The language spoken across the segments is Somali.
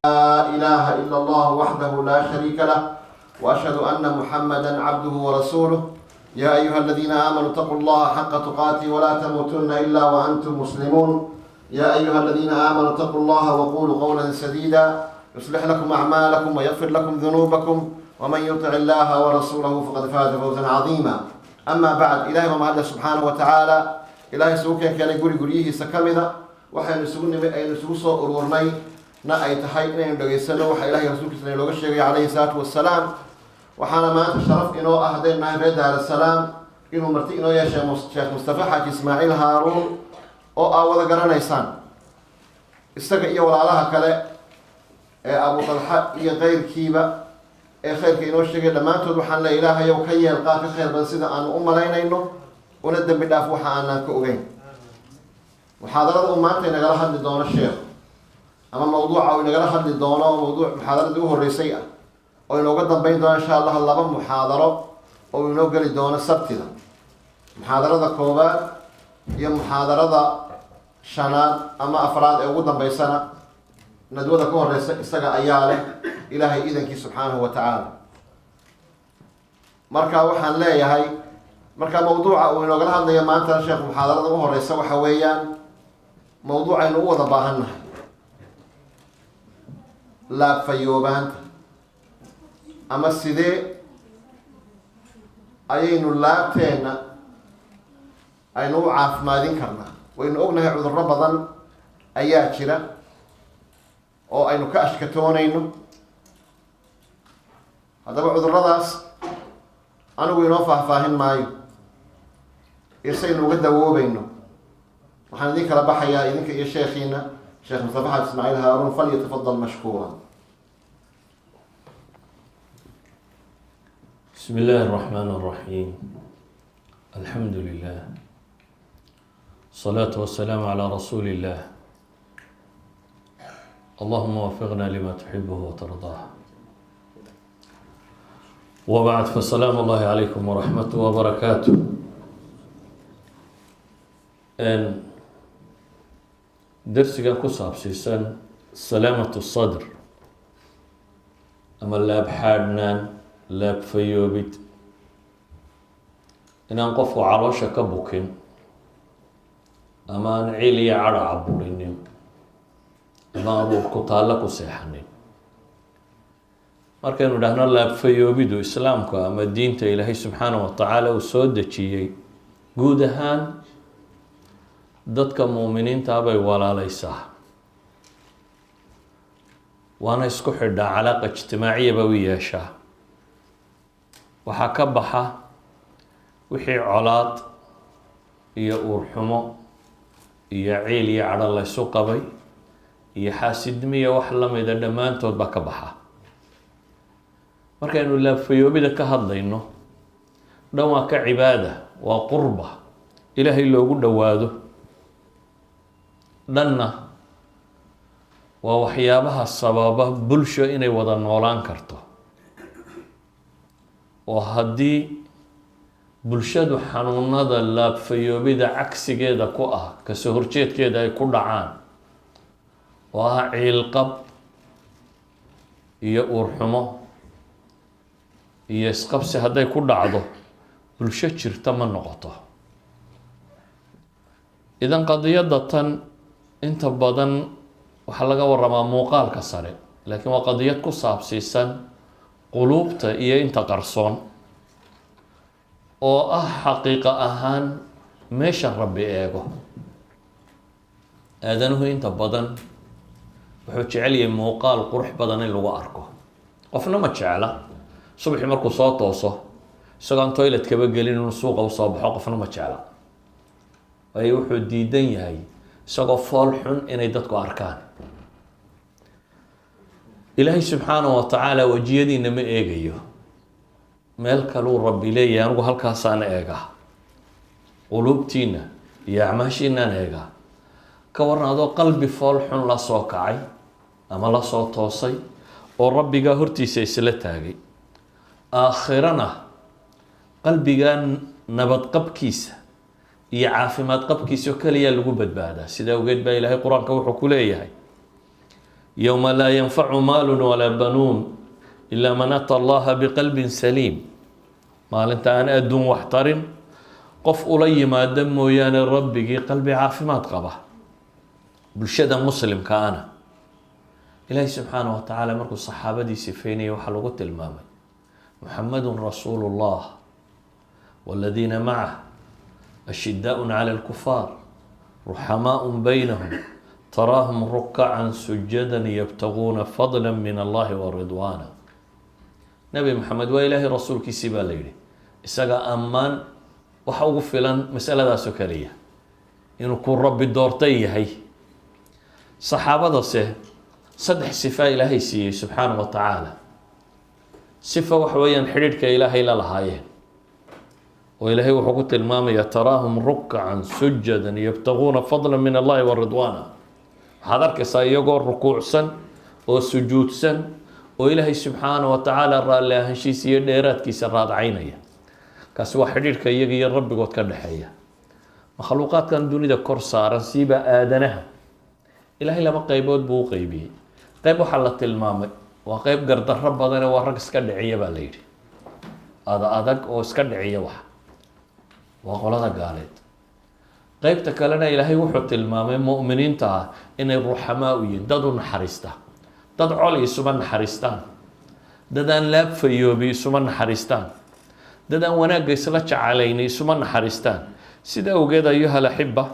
إله إلا الله وحده لا شريك له، وأشهد أن محمدا عبده ورسوله. يا أيها الذين آمنوا اتقوا الله حق تقاته ولا تموتن إلا وأنتم مسلمون. يا أيها الذين آمنوا اتقوا الله وقولوا قولا سديدا يصلح لكم أعمالكم ويغفر لكم ذنوبكم، ومن يطع الله ورسوله فقد فاز فوزا عظيما. أما بعد، Ilaahay baa mahadle subxaanahu wa tacaala. Ilaahay isugu keenkeenay guri guryihiisa ka mida. Waxaynu isugu nimi, aynu isugu soo ururnay na ay tahay inaynu dhegaysano waxa Ilahay rasuulkiisa inooga sheegay calayhi salaatu wasalaam. Waxaana maanta sharaf inoo ah, haddaynu nahay reer Daarasalaam, inuu marti inoo yeeshay Sheekh Mustafa Xaaji Ismaaciil Haaruun, oo aa wada garanaysaan, isaga iyo walaalaha kale ee Abu Talxa iyo keyrkiiba ee khayrka inoo sheegay dhammaantood. Waxaan le, Ilaahayow, ka yeel qaar ka khayr badan sida aanu u malaynayno, una dembi dhaaf waxa aanaan ka ogeyn. Muxaadarada uu maanta inagala hadli doono sheekh, ama mawduuca uu inagala hadli doono, mawduuc muxaadaradii u horreysay ah oo inooga dambeyn doono insha Allah laba muxaadaro oo inoo geli doono Sabtida, muxaadarada koowaad iyo muxaadarada shanaad ama afraad ee ugu dambeysana, nadwada ka horeysa isaga ayaa leh, Ilaahay idankii subxaanahu wa tacaala. Marka waxaan leeyahay, marka mawduuca uu inoogala hadlayo maanta sheekh muxaadarada u horeysa waxa weeyaan mawduucaynu u wada baahan nahay, laabfayoobaanta, ama sidee ayaynu laabteenna aynu u caafimaadin karnaa. Waynu ognahay cudurro badan ayaa jira oo aynu ka ashkatoonayno. Haddaba cudurradaas anigu inoo faahfaahin maayo isaynu uga dawoobayno. Waxaan idin kala baxayaa idinka iyo sheekhiina, Sheekh Mustafa Xaaj Ismaaciil Haaruun. فليتفضل مشكورا. بسم الله الرحمن الرحيم، الحمد لله، الصلاة والسلام على رسول الله. اللهم وفقنا لما تحبه وترضاه. وبعد، فسلام الله عليكم ورحمته وبركاته. Darsigan ku saabsiisan سلامة الصدر ama laab xaadhnaan, laab fayoobid, inaan qofku caloosha ka bukin ama aan ciil iyo cadha caburinin ama aan uur ku taallo ku seexanin. Markaynu idhaahno laabfayoobidu, Islaamka ama diinta Ilaahay subxaanahu wa tacaala uu soo dejiyey guud ahaan dadka muuminiintaa bay walaaleysaa, waana isku xidhaa, calaaqa ijtimaaciya ba u yeeshaa. Waxaa ka baxa wixii colaad iyo uurxumo iyo ciil iyo cadho laysu qabay iyo xaasidnimo wax lamida, dhammaantood baa ka baxa. Markaynu laabfayoobida ka hadlayno, dhan waa ka cibaada, waa qurba Ilaahay loogu dhowaado, dhanna waa waxyaabaha sababa bulsho inay wada noolaan karto. Oo haddii bulshadu xanuunada laabfayoobida cagsigeeda ku ah, kasoo horjeedkeeda ay ku dhacaan, oo ah ciilqab iyo uurxumo iyo isqabsi, hadday ku dhacdo, bulsho jirta ma noqoto. Idan qadiyadda tan inta badan waxaa laga waramaa muuqaalka sare, laakiin waa qadiyad ku saabsiisan quluubta iyo inta qarsoon, oo ah xaqiiqo ahaan meesha Rabbi eego. Aadanuhu inta badan wuxuu jecel yahay muuqaal qurux badan in lagu arko. Qofna ma jecla subaxii markuu soo tooso, isagoon toilet kaba gelin, inuu suuqa usoo baxo. Qofna ma jecla, waayo wuxuu diidan yahay isagoo fool xun inay dadku arkaan. Ilaahay subxaanahu wa tacaala wejiyadiina ma eegayo, meel kaluu Rabbi leeyahay: anigu halkaasaan eegaa, quluubtiina iyo acmaashiinaan eegaa. Ka waran adoo qalbi fool xun la soo kacay ama la soo toosay oo Rabbigaa hortiisa isla taagay? Aakhirana qalbigaa nabadqabkiisa iyo caafimaad qabkiisa oo keliyaa lagu badbaadaa. Sida awgeed baa Ilaahay Qur-aanka wuxuu ku leeyahay: Yowma laa yanfacu maalun walaa banuun ilaa man ata Allaha biqalbin saliim. Maalinta aan adduun wax tarin, qof ula yimaada mooyaane Rabbigii qalbi caafimaad qaba. Bulshada Muslimka ana Ilaahi subxaanaه wa tacaala markuu saxaabadii sifeynayay, waxaa lagu tilmaamay: "Muxamadu rasuulu اllah wاladiina macah ashidaء clى اlkufaar ruxamaء baynahum taraahum rukacan sujada yabtaguuna fadla min Allahi wa ridwaana." Nebi Maxamed waa Ilaahay rasuulkiisii baa la yidhi. Isaga ammaan waxa ugu filan masaladaasoo kaliya, inuu ku Rabbi doortay yahay. Saxaabadase saddex sifa Ilaahay siiyey subxaana wa tacaala. Sifa waxa weeyaan xidhiidhka Ilaahay la lahaayeen, oo Ilaahay wuxuu ku tilmaamayaa: "Taraahum rukacan sujadan yabtaguuna fadla min Allahi wa ridwaana." Waxaad arkaysaa iyagoo rukuucsan oo sujuudsan oo Ilaahay subxaana wa tacaala raalli ahaanshiisa iyo dheeraadkiisa raadcaynaya. Kaasi waa xidhiidhka iyaga iyo Rabbigood ka dhexeeya. Makhluuqaadkan dunida kor saaran, siiba aadanaha, Ilaahay laba qaybood buu u qeybiyey. Qayb waxaa la tilmaamay waa qayb gardarro badane, waa rag iska dhiciya baa la yidhi, ada adag oo iska dhiciya wax, waa qolada gaaleed. Qeybta kalena Ilaahay wuxuu tilmaamay mu'miniinta ah inay ruxamaa u yihiin, dad u naxariista. Dad col isuma naxariistaan, dad aan laab fayoobi isuma naxariistaan, dad aan wanaagga isla jecelaynay isuma naxariistaan. Sida awgeed, ayuha alaxiba,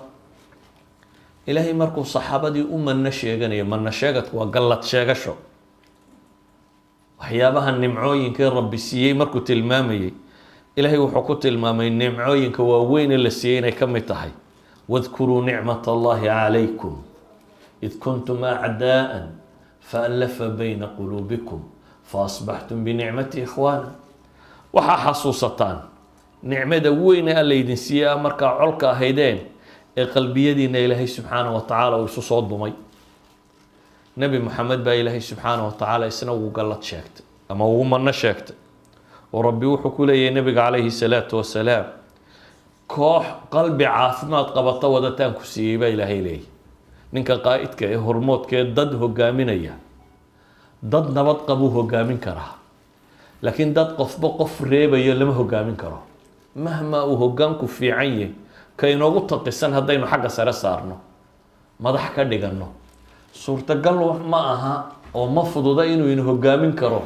Ilaahay markuu saxaabadii u manno sheeganayo, manno sheegadku waa gallad sheegasho, waxyaabaha nimcooyinka Rabbi siiyey markuu tilmaamayey, Ilaahay wuxuu ku tilmaamay nimcooyinka waaweyn ee la siiyey inay ka mid tahay: "Wadkuruu nicmat Allahi calaykum id kuntum acdaa'an faallafa bayna quluubikum faasbaxtum binicmati ikhwaana." Waxaa xasuusataan nicmada weyn ee Alla idin siiyey, a markaa colka ahaydeen ee qalbiyadiina Ilaahay subxaana wa tacaala uu isu soo dumay. Nebi Moxamed baa Ilaahay subxaana wa tacaala isna ugu gallad sheegtay ama ugu manno sheegtay, oo Rabbi wuxuu ku leeyahay Nebiga calayhi salaatu wasalaam: "Koox qalbi caafimaad qabata wadataan ku siiyey," baa Ilaahay leeyahy. Ninka qaa'idka ee hormoodka ee dad hogaaminaya, dad nabad qabuu hogaamin karaa, laakiin dad qofba qof reebayo lama hogaamin karo. Mahma uu hogaanku fiican yahay, ka inoogu taqisan haddaynu xagga sare saarno, madax ka dhiganno, suurtagal ma aha oo ma fududa inuu ina hogaamin karo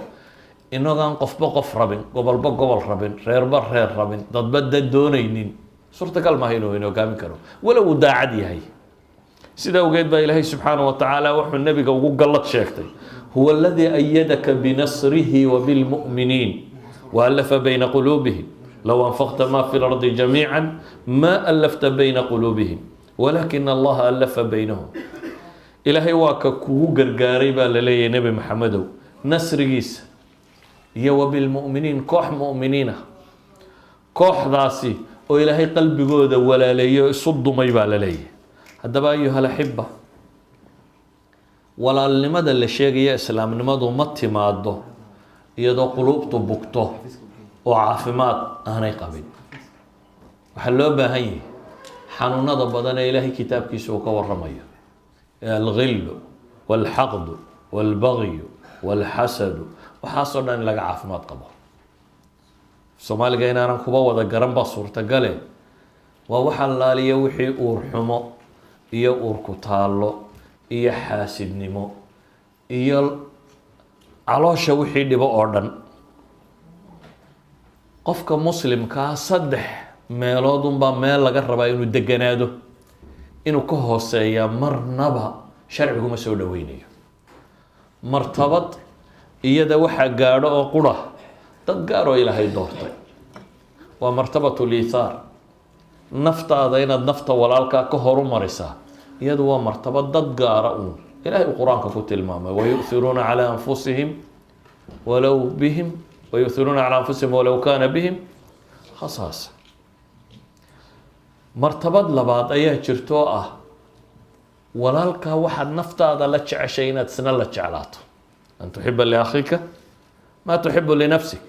inagaan qofba qof rabin, gobolba gobol rabin, reerba reer rabin, dadba dad doonaynin. Suurtagal maaha inuu ina hogaamin karo, walow uu daacad yahay. Sida awgeed baa Ilaahay subxaana wa tacaala wuxuu Nebiga ugu gallad sheegtay: "Huwa aladii ayadaka binasrihi wabilmu'miniin waallafa bayna quluubihim low anfaqta ma fi lardi jamiica ma allafta bayna quluubihim walaakina Allaha allafa baynahum." Ilaahay waa ka kugu gargaaray, baa la leeyahay Nebi Maxamedow, nasrigiisa iyo wabilmu'miniin, koox mu'miniina, kooxdaasi oo Ilaahay qalbigooda walaaleeyo, isu dumay, baa la leeyahay. Haddaba, ayuha alaxiba, walaalnimada la sheegaya, islaamnimadu ma timaado iyadoo quluubtu bugto oo caafimaad aanay qabin. Waxaa loo baahan yahay xanuunada badan ee Ilaahay kitaabkiisa uu ka waramayo ee alghillu walxaqdu walbagyu walxasadu, waxaasoo dhan in laga caafimaad qabo. Soomaaliga inaanan kuba wada garan baa suurtagale. Waa waxa laaliya wixii uur xumo iyo uurku taallo iyo xaasidnimo iyo caloosha wixii dhibo oo dhan. Qofka Muslimkaa saddex meelood unbaa meel laga rabaa inuu deganaado. Inuu ka hooseeyaa marnaba sharciguma soo dhaweynayo. Martabad iyada waxaa gaadho oo qura dad gaar oo Ilaahay doortay, waa martabat liithaar, naftaada inaad nafta walaalkaa ka horumarisaa. Iyadu waa martabad dad gaara uun Ilahay uu Qur-aanka ku tilmaamay: "Wayu'thiruuna calaa anfusihim walow bihim wayu'thiruuna calaa anfusihim walow kaana bihim khasaasa." Martabad labaad ayaa jirto oo ah walaalkaa waxaad naftaada la jeceshay inaad isna la jeclaato, an tuxiba liakhika maa tuxibu linafsik.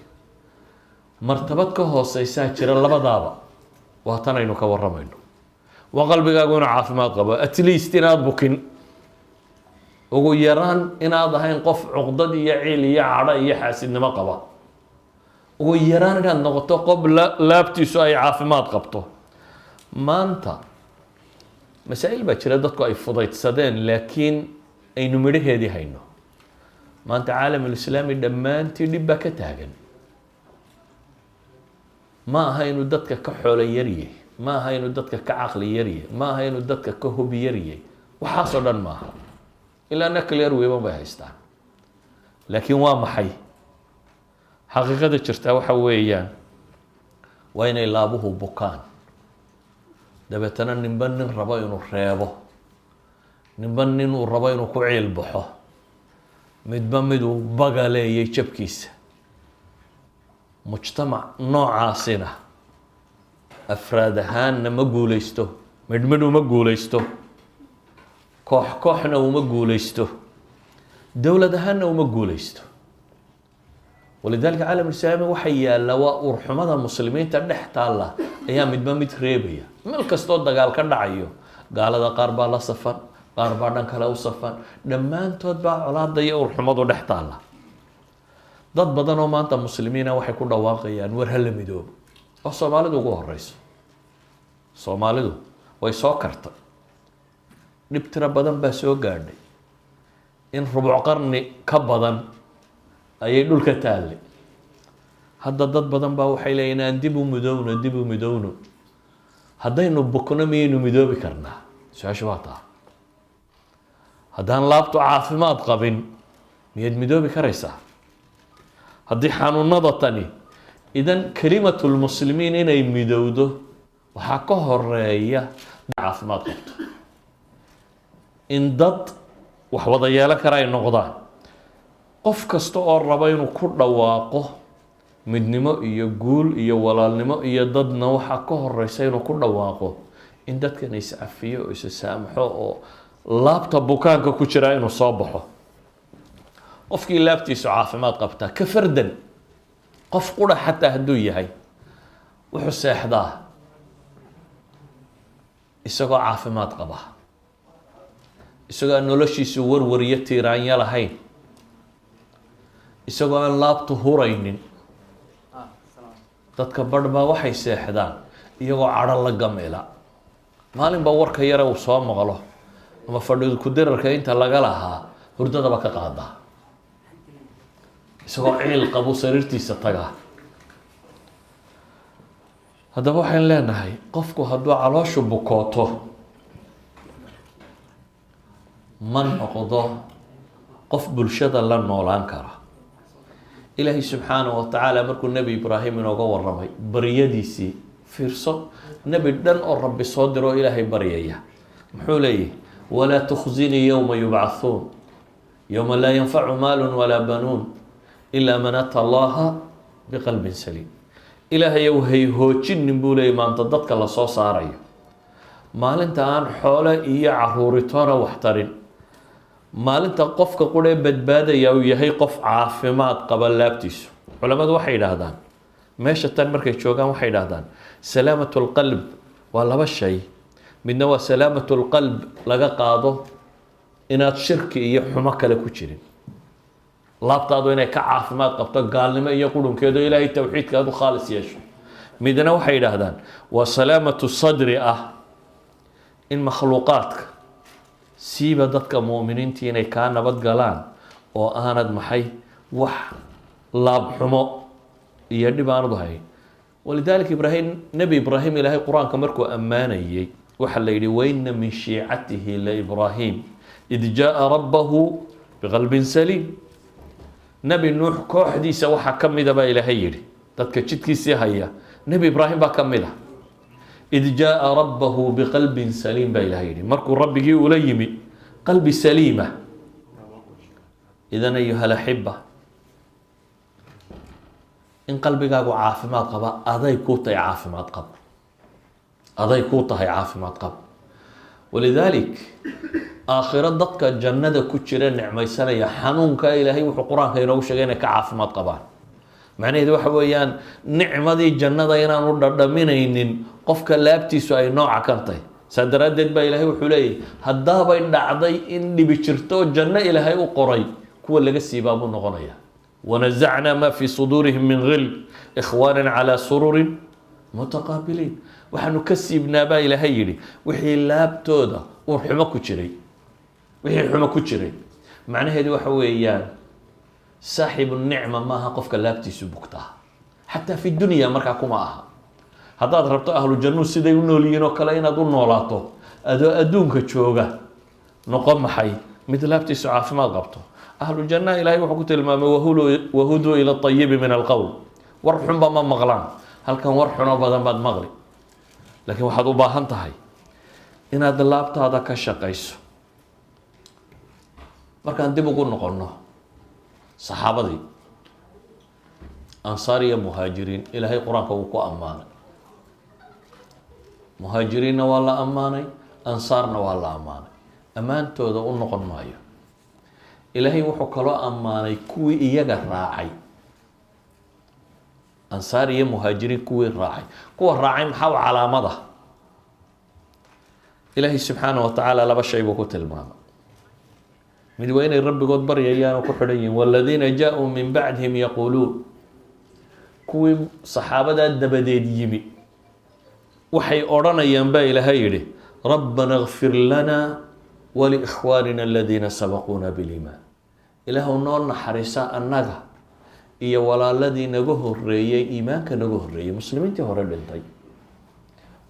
Martabad ka hooseysaa jira labadaaba, waa tan aynu ka waramayno, waa qalbigaagu inuu caafimaad qabo, at least inaad bukin. Ugu yaraan inaad ahayn qof cuqdad iyo ciil iyo cadho iyo xaasidnimo qaba. Ugu yaraan inaad noqoto qof laabtiisu ay caafimaad qabto. Maanta masaa'il baa jira dadku ay fudaydsadeen, laakiin aynu midhaheedii hayno. Maanta caalamulislaami dhammaantii dhib baa ka taagan. Ma aha inuu dadka ka xoolo yaryay, ma aha inuu dadka ka caqli yaryay, ma aha inuu dadka ka hubi yaryay, waxaasoo dhan maaha, ilaa nuclear weapon bay haystaan. Laakiin waa maxay xaqiiqada jirtaa? Waxa weeyaan waa inay laabuhu bukaan, dabeetana ninba nin rabo inuu reebo, ninba nin uu rabo inuu ku ciil baxo, midba miduu bagaleeyay jabkiisa. Mujtamac noocaasina afraad ahaanna ma guuleysto, midh midh uma guuleysto, koox kooxna uma guuleysto, dowlad ahaanna uma guuleysto. ولذلك caalam islaami waxa yaalla waa urxumada muslimiinta dhex taalla ayaa midba mid reebaya. Meel kastoo dagaal ka dhacayo, gaalada qaar baa la safan, qaar baa dhan kale u safan, dhammaantood baa colaada iyo urxumadu dhex taalla. Dad badan oo maanta muslimiina waxay ku dhawaaqayaan war hala midoobo, oo Soomaalidu ugu horeyso. Soomaalidu way soo kartay, dhib tiro badan baa soo gaadhay, in rubuc qarni ka badan ayay dhulka taallay. Hadda dad badan baa waxay leeyihin aan dib u midowno, dib u midowno. Haddaynu bukno, miyaynu midoobi karnaa? Su-aasha waa taa. Haddaan laabtu caafimaad qabin, miyaad midoobi karaysaa? Haddii xanuunada tani, idan كلمة المسلمين inay midowdo waxaa ka horeeya caafimaad qabto, in dad wax wada yeelan kara ay noqdaan. Qof kasta oo raba inuu ku dhawaaqo midnimo iyo guul iyo walaalnimo iyo dadna, waxaa ka horeysa inuu ku dhawaaqo in dadkan iscafiyo oo isa saamaxo, oo laabta bukaanka ku jiraa inuu soo baxo. Qofkii laabtiisu caafimaad qabtaa, ka fardan, qof qura xataa hadduu yahay, wuxuu seexdaa isagoo caafimaad qaba, isagoo aan noloshiisu warwar iyo tiiraanyo lahayn, isagoo aan laabtu huraynin. Dadka barh baa waxay seexdaan iyagoo cadho la gamila. Maalin baa warka yare uu soo maqlo ama fadhi ku-dirarka inta laga lahaa hurdadaba ka qaadaa, isagoo ciil qabu sariirtiisa tagaa. Haddaba waxaynu leenahay, qofku hadduu calooshu bukooto, ma noqdo qof bulshada la noolaan kara. Ilaahay subxaanahu wa tacaala markuu Nebi Ibraahim inooga waramay baryadiisii, fiirso, nebi dhan oo Rabbi soo diro oo Ilaahay baryaya, muxuu leeyahy? ولا تخزني يوم يبعثون يوم لا ينفع مال ولا بنون إلا من أتى الله بقلب سليم. Ilaahayow, hay hoojinin, buu leeyay, maanta dadka lasoo saarayo, maalinta aan xoole iyo caruuritoona wax tarin, maalinta qofka quree badbaadaya uu yahay qof caafimaad qaba laabtiisu. Culamadu waxay yidhaahdaan, meesha tan markay joogaan, waxay yidhahdaan سلامة القلب waa laba shay. Midna waa سلامة القلب laga qaado inaad shirki iyo xumo kale ku jirin, laabtaadu inay ka caafimaad qabto gaalnimo iyo qurunkeedo, Ilaahay towxiidka aad u khaalis yeesho. Midna waxay yidhaahdaan waa سلامة الصدر ah in makhluuqaadka, siiba dadka mu'miniintii, inay kaa nabad galaan oo aanad maxay wax laab xumo iyo dhib aanad u hayn. ولذلك Ibraahim, Nebi Ibraahim, Ilaahay Qur-aanka markuu ammaanayey waxaa la yidhi: وإن من شيعته لإبراهيم إذ جاء ربه بقلب سليم. Nebi Nuux kooxdiisa waxaa ka mida, baa Ilaahay yidhi, dadka jidkiisii haya, Nebi Ibraahim baa ka mid a. إذ جاء ربه بقلب سليم, baa Ilahay yidhi, markuu Rabbigii ula yimi qalbi saliima. إذن أيها الأحبة, in qalbigaagu caafimaad qaba aday kuu tahay caafimaad qab, aday kuu tahay caafimaad qab. ولذلك aakhiro dadka jannada ku jira nicmaysanaya, xanuunka Ilaahay wuxuu Qur-aanka inoogu sheegay inay ka caafimaad qabaan. Macnaheedu waxa weeyaan nicmadii jannada inaanu dhadhaminaynin qofka laabtiisu ay nooca kan tahay. Saa daraaddeed baa Ilaahay wuxuu leeyahy, haddaabay dhacday in dhibi jirto, janno Ilaahay u qoray kuwa laga siibaa buu noqonaya. ونزعنا ما في صدورهم من غل إخوانا على سرر متقابلين. Waxaanu ka siibnaa baa Ilaahay yidhi wixii laabtooda uu xumo ku jiray, wixii xumo ku jiray. Macnaheedu waxa weeyaan, saaxibu nicma maaha qofka laabtiisu bugtaa, xataa في الدنيا. Markaa kuma aha. Haddaad rabto ahlu jannuu siday u nool yihiin oo kale inaad u noolaato adoo adduunka jooga, noqo maxay? Mid laabtiisu caafimaad qabto. Ahlu jannaha Ilahay wuxuu ku tilmaamay وهدوا إلى الطيب من القول. War xunba ma maqlaan. Halkan war xuno badan baad maqli, laakiin waxaad u baahan tahay inaad laabtaada ka shaqayso. Markaan dib ugu noqonno saxaabadii ansaar iyo muhaajiriin, Ilaahay Qur-aanka wuu ku ammaanay. Muhaajiriinna waa la ammaanay, ansaarna waa la ammaanay. Ammaantooda u noqon maayo. Ilaahay wuxuu kaloo ammaanay kuwii iyaga raacay, ansaar iyo muhaajiriin kuwii raacay. Kuwa raacay maxaa u calaamada? Ilaahay subxaana wa tacaala laba shay buu ku tilmaamay. Mid waa inay Rabbigood baryayaan oo ku xidhan yihiin. والذين جاءوا من بعدهم يقولون, kuwii saxaabadaa dabadeed yimi waxay odhanayaan baa Ilaahay yidhi: ربنا اغفر لنا ولإخواننا الذين سبقونا بالإيمان. Ilaahu noo naxariisa annaga iyo walaaladii naga horeeyey, iimaanka naga horeeyey, muslimiintii hore dhintay.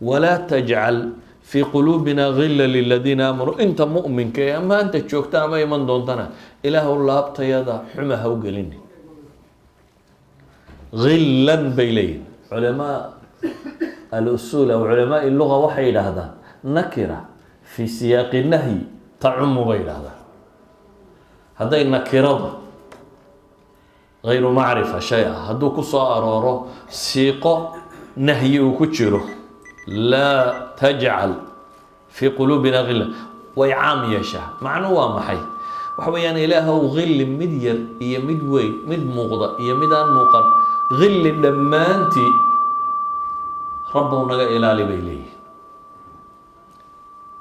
ولا تجعل في قلوبنا غلا للذين آمنوا. Inta mu'minka ee ammaanta joogta ama iman doontana, Ilaahu laabtayada xuma ha u gelini. غلا bay leeyihin culamaa الأصول أو علماء اللغة. Waxay yidhaahdaan نكرة في سياق النهي تعم bay yidhahdaan. Hadday nakirada غير معرفة shay ah hadduu ku soo arooro siiqo nahyi uu ku jiro, لا تجعل في قلوبنا غلا, way caam yeeshaa. Macnu waa maxay? Waxa weeyaan, Ilaahow gilli mid yar iyo mid weyn, mid muuqda iyo mid aan muuqan, gilli dhammaantii Rabbow naga ilaali bay leeyihin.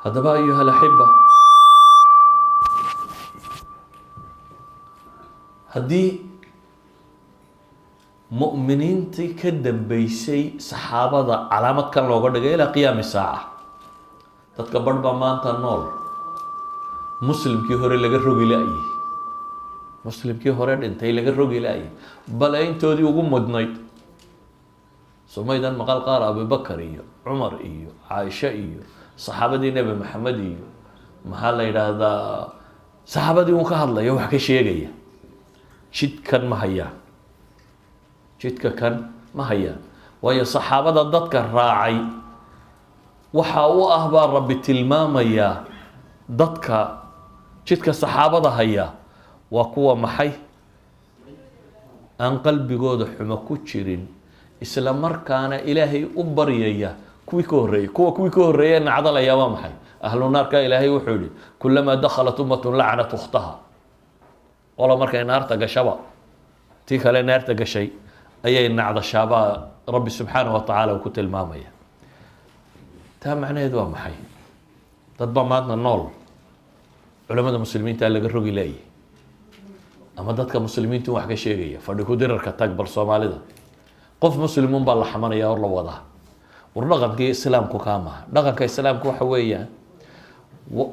Haddaba, أيها الأحبة, haddii mu'miniintii ka dambeysay saxaabada calaamad kan looga dhigay ilaa qiyaami saaca, dadka barh baa maanta nool muslimkii hore laga rogi la-yey, muslimkii hore dhintay laga rogi la-yey, bale intoodii ugu mudnayd. Somaydan maqal qaar Abubakar iyo Cumar iyo Caaisha iyo saxaabadii Nebi Maxamed iyo maxaa la yidhaahdaa, saxaabadii un ka hadlaya, wax ka sheegaya, jidkan ma hayaan, jidka kan ma hayaan. Waayo, saxaabada dadka raacay waxa u ah baa Rabbi tilmaamayaa. Dadka jidka saxaabada haya waa kuwa maxay? Aan qalbigooda xumo ku jirin, isla markaana Ilaahay u baryaya kuwii ka horreeyey. Kuwii ka horreeyay nacdalaya waa maxay? Ahlu naarka Ilaahay wuxuu yihi: كلما دخلت أمة لعنت أختها. Qola markay naarta gashaba, tii kale naarta gashay ayay nacdashaabaa Rabbi subxaanahu wa tacaala uu ku tilmaamaya. Taa macnaheed waa maxay? Dad baa maanta nool culamada muslimiinta laga rogi laayay ama dadka muslimiintu wax ka sheegaya. Fadhi ku dirarka tag bal Soomaalida, qof muslimuun baa la xamanaya or la wadaa. War dhaqankii islaamku kaa maha. Dhaqanka islaamku waxa weeyaan: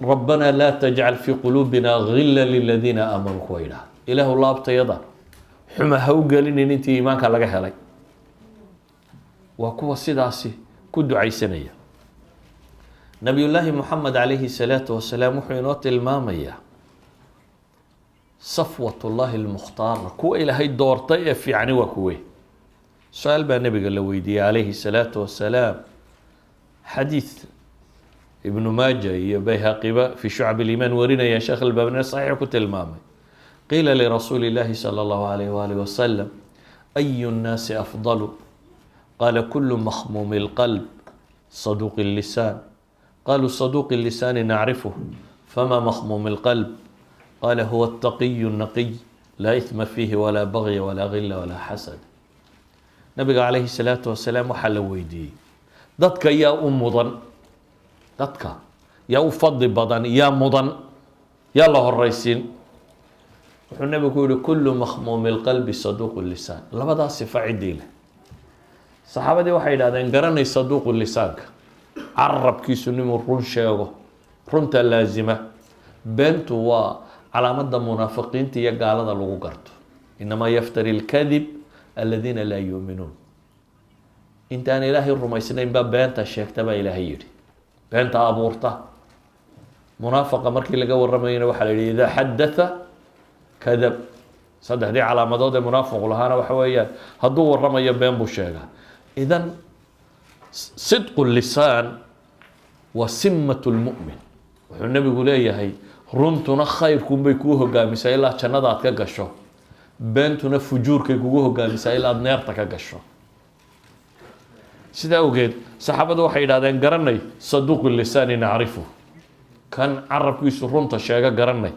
ربنا لا تجعل في قلوبنا غلا للذين آمنوا. Kuwa yidhaha "Ilaahu laabtayada xuma ha u gelinin intii iimaanka laga helay" waa kuwa sidaasi ku ducaysanaya. Nabiyullaahi Moxamed calayhi salaatu wasalaam wuxuu inoo tilmaamayaa صفوة الله المختار, kuwa Ilaahay doortay ee fiicani waa kuwe. Su-aal baa nabiga la weydiiyey calayhi salaatu wasalaam. Xadiid Ibnu Maaja iyo Bayhaqiba في شعب الإيمان warinayaan, Sheekh Albaanina saxiix ku tilmaamay. قيل لرسول الله صلى الله عليه وآله وسلم: أي الناس أفضل؟ قال: كل مخموم القلب صدوق اللسان. قالوا: صدوق اللسان نعرفه، فما مخموم القلب؟ قال: هو التقي النقي، لا إثم فيه ولا بغي ولا غل ولا حسد. Nabiga calayhi salaatu wasalaam waxaa la weydiiyey dadka yaa u mudan. Dadka yaa u fadli badan, yaa mudan, yaa la horaysiin? Wuxuu Nebigu ku yihi: "كل مخموم القلب صدوق اللسان." Labadaas sifa ciddii leh. Saxaabadii waxay yidhahdeen: "Garanay saduuqu lisaanka, carabkiisu ninuu run sheego, runta laazima. Beentu waa calaamadda munaafiqiinta iyo gaalada lagu garto. إنما يفتري الكذب الذين لا يؤمنون." Intaan Ilaahay rumaysnayn baa beenta sheegta, baa Ilaahay yidhi, beenta abuurta. Munaafaqa markii laga waramayana waxaa la yihi: "إذا حدث كذب." Saddexdii calaamadood ee munaafiqu lahaana waxa weeyaan hadduu waramayo been buu sheegaa. إذن صدق اللسان waa سمة المؤمن. Wuxuu Nebigu leeyahay: runtuna khayrkunbay kuu hogaamisaa ilaa jannada aad ka gasho, beentuna fujuurkay kugu hogaamisaa ilaa aad neerta ka gasho. Sidaa awgeed saxaabadu waxay yidhahdeen: "Garanay صدوق اللسان نعرفه, kan carabkiisu runta sheego garanay,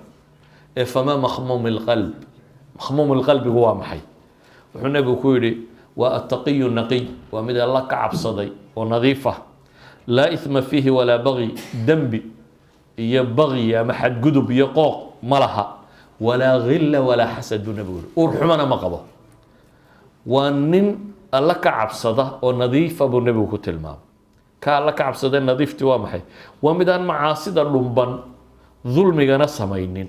ee فما مخموم القلب? مخموم القلب igu waa maxay?" Wuxuu Nebigu ku yidhi: "Waa التقي النقي, waa mid Alla ka cabsaday oo nadiif ah. لا إثم فيه ولا بغي, dembi iyo bagyi ama xadgudub iyo qooq ma laha. ولا غل ولا حسد," buu Nebigu yihi, uur xumana ma qabo. Waa nin Alla ka cabsada oo nadiifa, buu Nebigu ku tilmaamay. Ka Alla ka cabsada nadiifti waa maxay? Waa mid aan macaasida dhumban, dulmigana samaynin,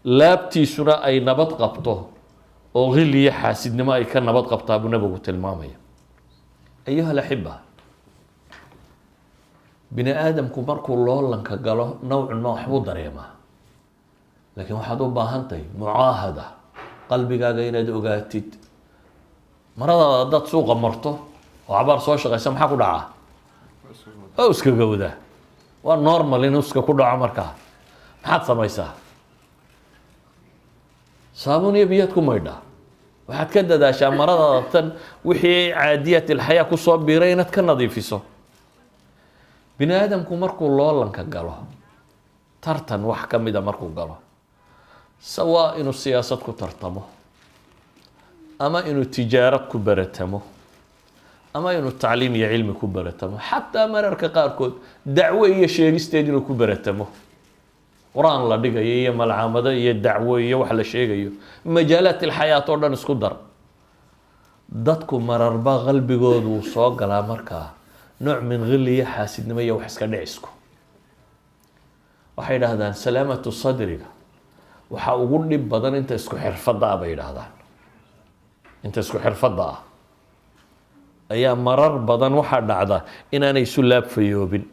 laabtiisuna ay nabad qabto oo qil iyo xaasidnimo ay ka nabad qabtaa, buu Nebigu tilmaamaya. أيها الأحبة, bini aadamku markuu loolanka galo nawcun ma waxbuu dareemaa, laakiin waxaad u baahan tahay mucaahada qalbigaaga inaad ogaatid. Maradaada haddaad suuqa marto oo cabaar soo shaqaysa, maxaa ku dhacaa? Oo iska gowdaa. Waa normal in uska ku dhaco. Markaa maxaad samaysaa? Saabuun iyo biyaad ku maydhaa. Waxaad ka dadaashaa maradaada tan wixii عاديات الحياة kusoo biiray inaad ka nadiifiso. Bini aadamku markuu loolanka galo, tartan wax ka mida markuu galo, sawaa inuu siyaasad ku tartamo ama inuu tijaarad ku baratamo ama inuu tacliim iyo cilmi ku baratamo, xataa mararka qaarkood dacwo iyo sheegisteed inuu ku baratamo, Qur-aan la dhigayo iyo malcaamado iyo dacwo iyo wax la sheegayo, مجالات الحياة oo dhan isku dar, dadku mararba qalbigoodu uu soo galaa markaa nooc min qili iyo xaasidnimo iyo wax iska dhicisku. Waxay idhaahdaan سلامة sadriga waxaa ugu dhib badan inta isku xirfadda ah, bay yidhaahdaan. Inta isku xirfadda ah ayaa marar badan waxaa dhacda inaanay isu laabfayoobin.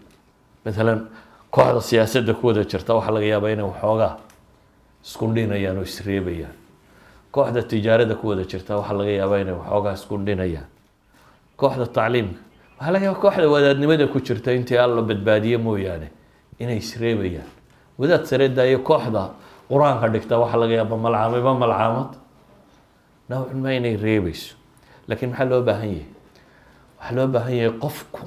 Maalan kooxda siyaasadda ku wada jirta waxaa laga yaabaa inay waxoogaa isku dhinayaan oo isreebayaan. Kooxda tijaarada ku wada jirta waxaa laga yaabaa inay waxoogaa isku dhinayaan. Kooxda tacliimka waxaa laga yaabaa, kooxda wadaadnimada ku jirta, intii Alla badbaadiye mooyaane, inay isreebayaan. Wadaad sare daayo, kooxda Qur-aanka dhigta waxaa laga yaabaa malcaamiba malcaamad nawcun ma inay reebayso. Laakiin maxaa loo baahan yahay? Waxaa loo baahan yahay qofku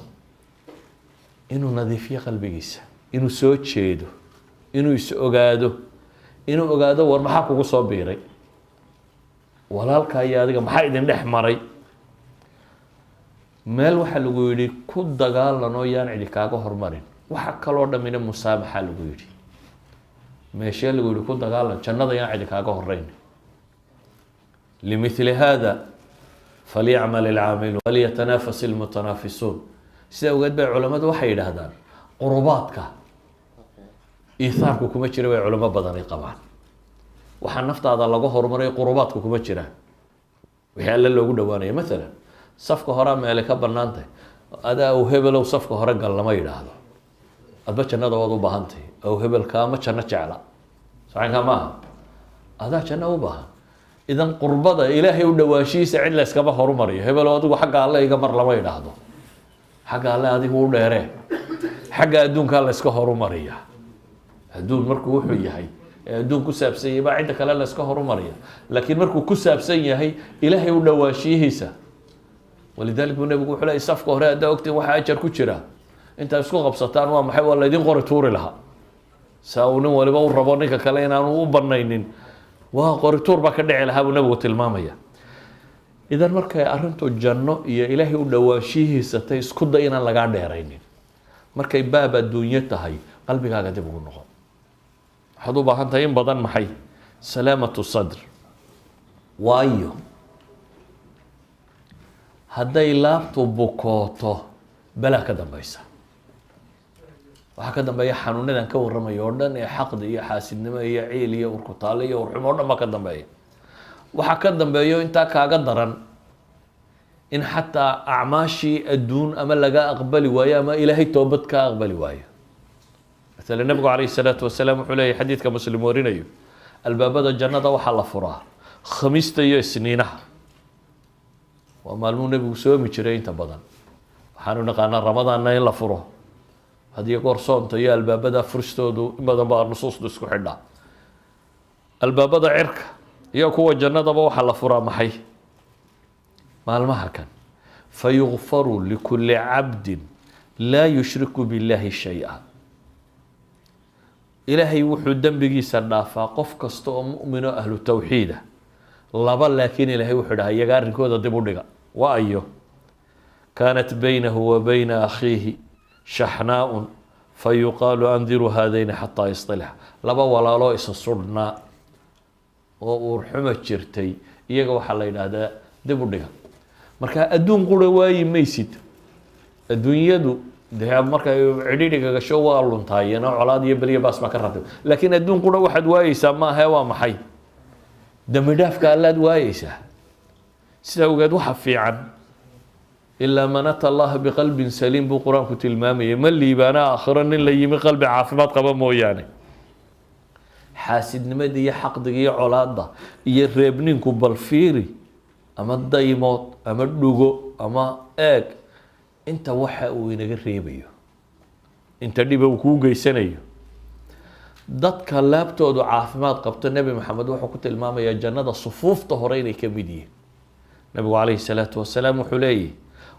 inuu nadiifiyo qalbigiisa, inuu soo jeedo, inuu is ogaado, inuu ogaado: war maxaa kugu soo biiray walaalka iyo adiga? Maxaa idin dhex maray? Meel waxaa lagu yidhi ku dagaalanoo yaan cidi kaaga hormarin. Waxa kaloo dhamina musaamaxa lagu yidhi. Meeshee lagu yihi ku dagaalan? Jannada yaan cidi kaaga horeyn. لمثل هذا فليعمل العاملون وليتنافس المتنافسون. Sida ogeed bay culamadu waxay yidhaahdaan qurubaadka iithaarku kuma jira, bay culamo badani qabaan. Waxaa naftaada laga horumaray qurubaadku kuma jiraan, wixii Alle loogu dhawaanayo. Maalan safka horaa meele ka banaantahay, adaa aw hebelow safka hore gal lama yidhaahdo. Adba jannada waad u baahantahay, aw hebel kaama janno jecla, sacankaa maaha, adaa janno u baahan. إذن qurbada Ilaahay u dhawaanshihiisa cid la iskama horumariyo. Hebelow, adigu xagga Alle iga mar lama yidhaahdo, xagga Alle adigu u dheeree. Xagga adduunkaa la iska horumariya. Adduun markuu wuxuu yahay ee adduun ku saabsan yahay baa cidda kale la iska horumariya, laakiin markuu ku saabsan yahay Ilaahay u dhawaanshiyihiisa, ولذلك buu Nebigu wuxuu leeyay: safka hore haddaa ogtiin waxaa ajar ku jira intaa isku qabsataan waa maxay, waa laydin qori tuuri lahaa. Saa uu nin waliba u rabo ninka kale inaanu u banaynin, waa qorituur baa ka dhici lahaa, buu Nebigu tilmaamaya. إذن markay arrintu janno iyo Ilaahay u dhawaanshihiisa tay, isku day inaan lagaa dheeraynin. Markay baab adduunyo tahay, qalbigaaga dib ugu noqon. Waxaad u baahan tahay in badan maxay? Salaamatu sadr. Waayo, hadday laabtu bukooto, balaa ka dambeysa. Waxaa ka dambeeya xanuunadan ka warramaya oo dhan ee xaqdi iyo xaasidnimo iyo ciil iyo urkutaale iyo urxumo o dhan baa ka dambeeya. Waxaa ka dambeeyo intaa kaaga daran in xataa acmaashii adduun ama laga aqbali waayo ama Ilaahay toobad ka aqbali waayo. Maala, Nabigu calayhi salaatu wasalaam wuxuu leeyahy, xadiidka Muslim warinayo, albaabada jannada waxaa la furaa Khamiista iyo Isniinaha. Waa maalmuu Nebigu soomi jiray inta badan. Waxaanu naqaanaa Ramadaanna in la furo hadiyo goor. Soonta iyo albaabada furistoodu in badan baa nusuustu isku xidhaa. Albaabada cirka iyo kuwa jannadaba waxaa la furaa maxay? Maalmaha kan. Fayugfaru likulli cabdin laa yushriku billahi shay-a. Ilaahay wuxuu dembigiisa dhaafaa qof kasta oo mu'mino ahlu tawxiida. Laba laakiin Ilaahay wuxuu dhaha iyaga arrinkooda dib u dhiga. Wa ayo? Kaanat baynahu wa bayna akhiihi shaxnaaءun, fayuqaalu andiruu haadayni xataa yasطalixa. Laba walaaloo isa sudhnaa oo uurxuma jirtay, iyaga waxaa la yidhaahdaa dib u dhiga. Marka adduun qura waayi maysid. Adduunyadu dee markay cidhiidhiga gasho waa luntaayeen oo colaad iyo beliya baas baa ka ratib, laakiin adduun qura waxaad waayeysaa maahe. Waa maxay? Dembi dhaafka Allaad waayeysaa. Sidaa ogeed, waxa fiican ilaa man ata Allaha biqalbin saliim buu Qur-aanku tilmaamayay. Ma liibaana aakhiro nin la yimi qalbi caafimaad qaba mooyaane. Xaasidnimada iyo xaqdiga iyo colaadda iyo reebninku, bal fiiri, ama daymood ama dhugo ama eeg inta waxa uu inaga reebayo, inta dhiba uu kuu geysanayo. Dadka laabtoodu caafimaad qabto, Nebi Maxamed wuxuu ku tilmaamayaa jannada sufuufta hore inay ka mid yihiin. Nabigu calayhi salaatu wasalaam wuxuu leeyahy,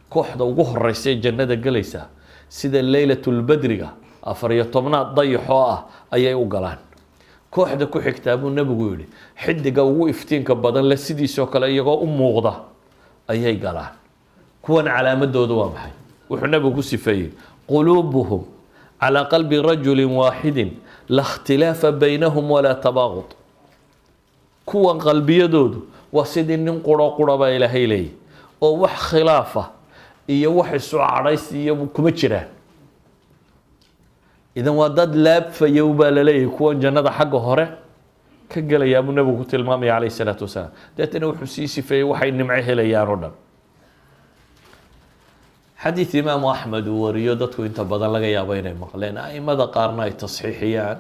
kooxda ugu horeysa ee jannada gelaysa sida leylatulbadriga 14aad dayaxoo ah ayay u galaan. Kooxda ku xigtaa, buu Nebigu yihi, xidiga ugu iftiinka badan le sidiisoo kale iyagoo u muuqda ayay galaan. Kuwan calaamadoodu waa maxay? Wuxuu Nebigu ku sifeeyey: quluubuhum calaa qalbi rajuli waaxidin, la ikhtilaafa baynahum walaa tabaaqud. Kuwan qalbiyadoodu waa sidii nin quro qura baa Ilaahay leeyahy, oo wax khilaafa iyo wax isu cadhays iyo kuma jiraan. Idan waa dad laabfayow baa laleeyahay. Kuwan jannada xagga hore ka gelayaa buu Nebigu ku tilmaamaya calayhi salaatu wasalaam. Deetana wuxuu sii sifeeyey waxay nimco helayaan oo dhan. Xadiid Imaamu Axmed uu wariyo, dadku inta badan laga yaabo inay maqleen, aimada qaarna ay tasxiixiyaan,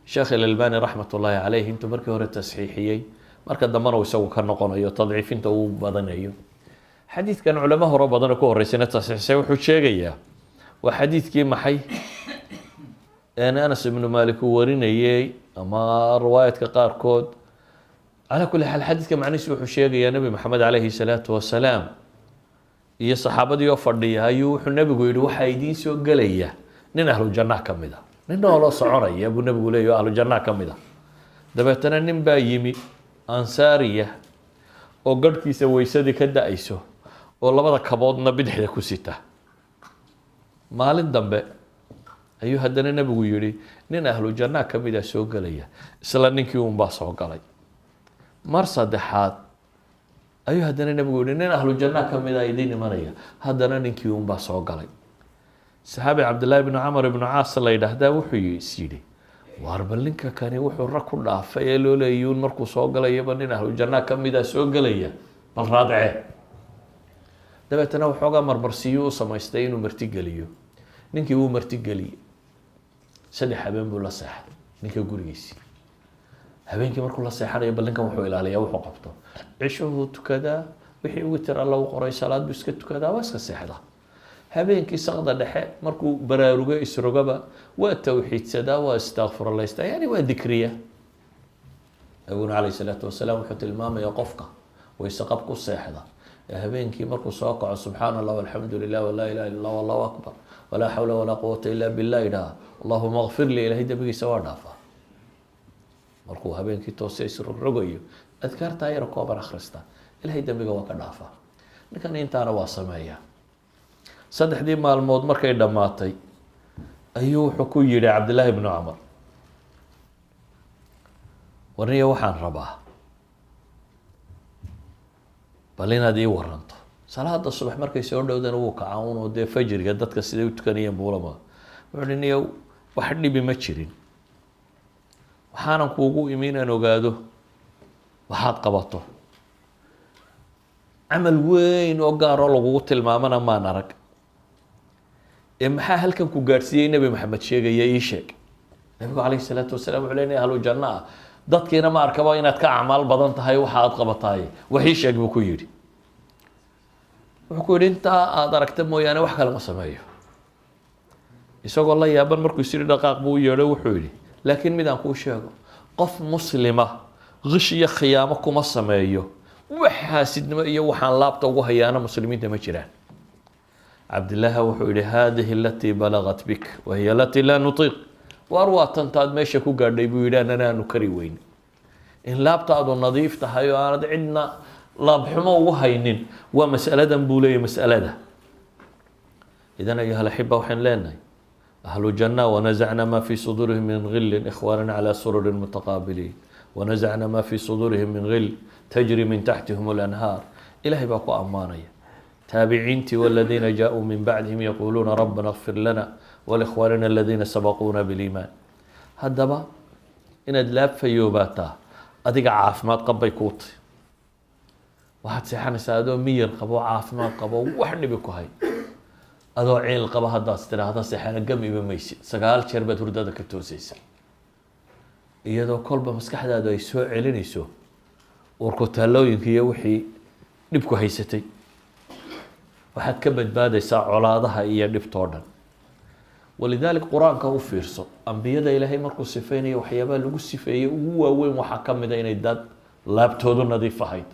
Sheekh Ilalbani raxmat ullaahi caleyh intuu markii hore tasxiixiyey, marka dambena uu isagu ka noqonayo, tadciifinta uu badanayo. Xadiidkan culamo hore badanoo ku horeysayna tasxiixisay. Wuxuu sheegayaa, waa xadiidkii maxay Anas ibnu Malik uu warinayey ama riwaayadka qaarkood. Calaa kulli xaal, xadiidka macnihiisu wuxuu sheegayaa Nebi Maxamed calayhi salaatu wasalaam iyo saxaabadii oo fadhiya ayuu wuxuu Nebigu yihi: "Waxaa idiin soo gelaya nin ahlu jannaha ka mid a, nin nooloo soconaya," buu Nebigu leeyahy, "ahlu jannaha ka mid a." Dabeetana nin baa yimi ansaariya oo garhkiisa weysadii ka da-ayso oo labada kaboodna bidixda ku sita. Maalin dambe ayuu haddana Nebigu yihi: "Nin ahlu jannaha ka mid a soo gelaya." Isla ninkii unbaa soo galay. Mar saddexaad ayuu haddana Nebigu yihi: "Nin ahlu jannaha ka mid a idiin imanaya." Haddana ninkii unbaa soo galay. Saxaabi Cabdillaahi bnu Camar ibnu Caas la yidhaahdaa wuxuu is yidhi: "Waar, bal ninka kani wuxuu rag ku dhaafay ee loo leeyuun markuu soo galayaba nin ahlu jannaha ka mida soo gelaya, bal raadcee." Dabeetana waxoogaa marmarsiiyuu u samaystay inuu martigeliyo. Ninkii wuu martigeliyey. 3 habeen buu la seexday ninka gurigiisii. Habeenkii markuu la seexanayo, bal ninkan wuxuu ilaaliyaa wuxuu qabto. Cishuhuu tukadaa, wixii ugu tir Alla u qoray, salaad buu iska tukadaa, waa iska seexdaa. Habeenkii saqda dhexe markuu baraarugo, isrogaba, waa tawxiidsadaa, waa istakfurlaystaa, yani waa dikriya. Nabiguna calayhi salaatu wasalaam wuxuu tilmaamaya qofka wayse qab ku seexda ee habeenkii markuu soo kaco "Subxaana Allah, alxamdu lilah, walaa ilaha illa Allah, allahu akbar, walaa xawla walaa quwata illa billah" idhaha, "Allahuma kfir li", Ilahay dembigiisa waa dhaafaa. Markuu habeenkii toose isrogrogayo, adkaartaa yara kooban akhrista, Ilahay dembiga waa ka dhaafaa. Ninkan intaana waa sameeyaa. Saddexdii maalmood markay dhammaatay Ayuu wuxuu ku yidhi Cabdillaahi bnu Cumar: "Warniya, waxaan rabaa bal inaad ii waranto." Salaada subax markay soo dhowdana wuu kacaa unoo dee fajriga dadka siday u tukanayeen buulama. Wuxuu hi: "Niyow, wax dhibi ma jirin, waxaanan kuugu imi inaan ogaado waxaad qabato. Camal weyn oo gaaroo lagugu tilmaamana maan arag, ee maxaa halkan ku gaadhsiiyey Nebi Maxamed sheegaya? Ii sheeg." Nabigu calayhi salaatu wasalaam wuxuu leeyahay: "Ahlu janno ah dadkiina ma arkaba inaad ka acmaal badan tahay. Waxa aad qabataaye wax ii sheeg," buu ku yidhi. Wuxuu ku yidhi: "Intaa aada aragta mooyaane wax kale ma sameeyo." Isagoo la yaaban markuu is yidhi dhaqaaq buu u yeedho. Wuxuu yidhi: "Laakiin mid aan kuu sheego, qof muslima qish iyo khiyaamo kuma sameeyo, wax xaasidnimo iyo waxaan laabta ugu hayaana muslimiinta ma jiraan." Cabdillaahi wuxuu yihi: "Hadihi alatii balagat bik wahiya alatii laa nutiiq." Waar waa tantaad meesha ku gaadhay, buu yidhi, annana aanu kari weyn. In laabtaadu nadiif tahay oo aanad cidna laabxumo ugu haynin waa mas'aladan, buu leeyahy, mas'alada. Idan, ayuha alaxiba, waxaan leenahay ahlu janna: "Wanazacna ma fi suduurihim min gilin ikhwaana calى sururin mutaqaabiliin, wanazacna ma fi suduurihim min gil tajri min taxtihim alanhaar." Ilahay baa ku ammaanaya taabiciintii: "Waladiina jaa-uu min bacdihim yaquuluuna rabbana اkfir lana walikhwaanina aladiina sabaquuna biliimaan." Haddaba inaad laab fayoobaataa adiga caafimaad qab bay kuu tahy. Waxaad seexanaysaa adoo miyir qabo, caafimaad qabo, wax dhibi ku hay. Adoo ciil qaba haddaad tidhaahda seexana, gamiba maysid, 9 jeer baad hurdada ka toosaysa, iyadoo kolba maskaxdaadu ay soo celinayso urkutaalooyinka iyo wixii dhibku haysatay. Waxaad ka badbaadaysaa colaadaha iyo dhibtoo dhan. Walidalik, qur-aanka u fiirso, ambiyada Ilaahay markuu sifeynayo, waxyaabaha lagu sifeeyey ugu waaweyn waxaa ka mid a inay dad laabtoodu nadiif ahayd.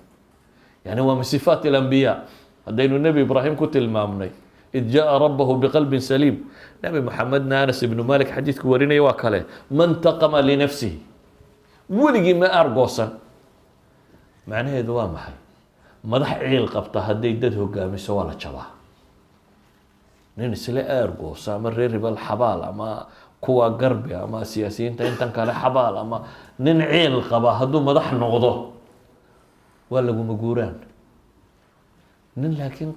Yani waa min sifaat alambiyaa. Haddaynu Nebi Ibraahim ku tilmaamnay "id jaءa rabahu biqalbin saliim", Nebi Maxamedna Anas ibnu Malik xadiidku warinaya waa kale: "Ma intaqama linafsihi", weligii ma argoosan. Macnaheedu waa maxay? Madax ciil qabta hadday dad hogaamiso, waa la jabaa. Nin isle aargoosa ama reer ribal xabaal ama kuwa garbi ama siyaasiyiinta intan kale xabaal ama nin ciil qaba hadduu madax noqdo, waa laguma guuraan. Nin laakiin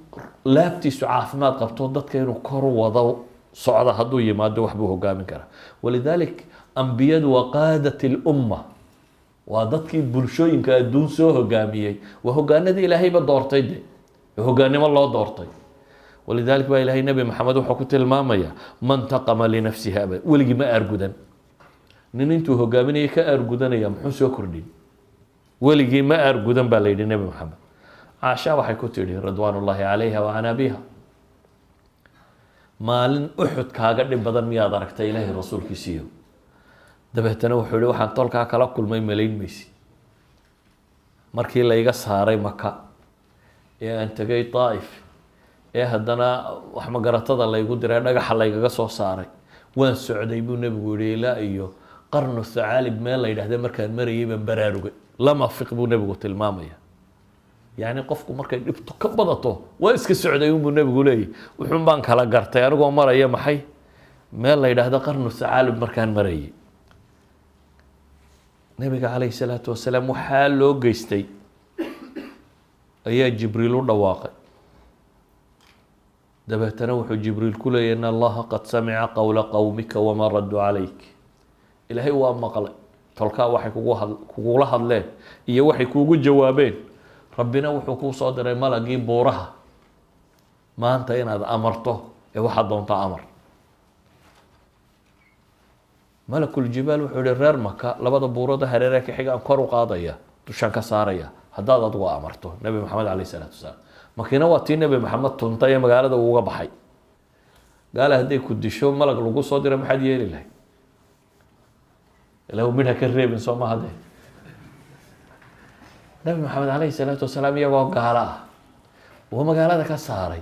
laabtiisu caafimaad qabto, dadka inuu kor wado socda hadduu yimaado, wax buu hogaamin karaa. Walidalik, ambiyadu waa qaadat lumma, waa dadkii bulshooyinka adduun soo hogaamiyey, waa hogaanadii Ilaahayba doortay, de hogaanimo loo doortay. Walidalik baa Ilahay Nebi Maxamed wuxuu ku tilmaamaya: "Ma intaqama linafsihi abad", weligii ma aargudan. Nin intuu hogaaminaya ka aargudanaya muxuu soo kordhin? Weligii ma aargudan baa la yidhi Nebi Maxamed. Caasha waxay ku tidhi, ridwaan ullaahi calayha wa can abiha: "Maalin Uxud kaaga dhib badan miyaad aragtay, Ilaahay rasuulkiisiiyo?" Dabeetana wuxuu yihi: "Waxaan tolkaa kala kulmay malayn maysi. Markii layga saaray Maka ee aan tegay Daa'if, ee haddana wax magaratada laygu diray, dhagaxa laygaga soo saaray, waan socday," buu nebigu yihi, "ilaa iyo Qarnu Thacaalib meel la yidhahda. Markaan marayay baan baraarugay." Lama fiq buu nebigu tilmaamaya. Yacni qofku markay dhibto ka badato, waa iska socday unbuu nebigu leeyahy. "Wuxuun baan kala gartay anigoo maraya maxay meel la yidhaahdo Qarnu Thacaalib markaan marayay." Nebiga calayhi salaatu wasalaam waxaa loo geystay ayaa Jibriil u dhawaaqay. Dabeetana wuxuu Jibriil ku leeyay: "In Allaha qad samica qowla qowmika wamaa radduu calayk." Ilaahay waa maqlay tolkaa waxay kugu had kugula hadleen iyo waxay kuugu jawaabeen. Rabbina wuxuu kuu soo diray malagii buuraha maanta inaad amarto, ee waxaad doontaa amar. Malakuljibaal wuxuu yihi: "Reer Maka labada buurooda hareeraha ka xigaan kor u qaadaya, dushaan ka saaraya haddaad adigu amarto, Nebi Maxamed caleyh isalaatu wasalaam." Makiina waa tii Nebi Maxamed tuntay ee magaalada uuga baxay. Gaala hadday ku disho, malag lagu soo diray, maxaad yeeli lahayd? Ila midha ka reebin soo maha de. Nebi Maxamed caleyhi salaatu wasalaam iyagoo gaalo ah oo magaalada ka saaray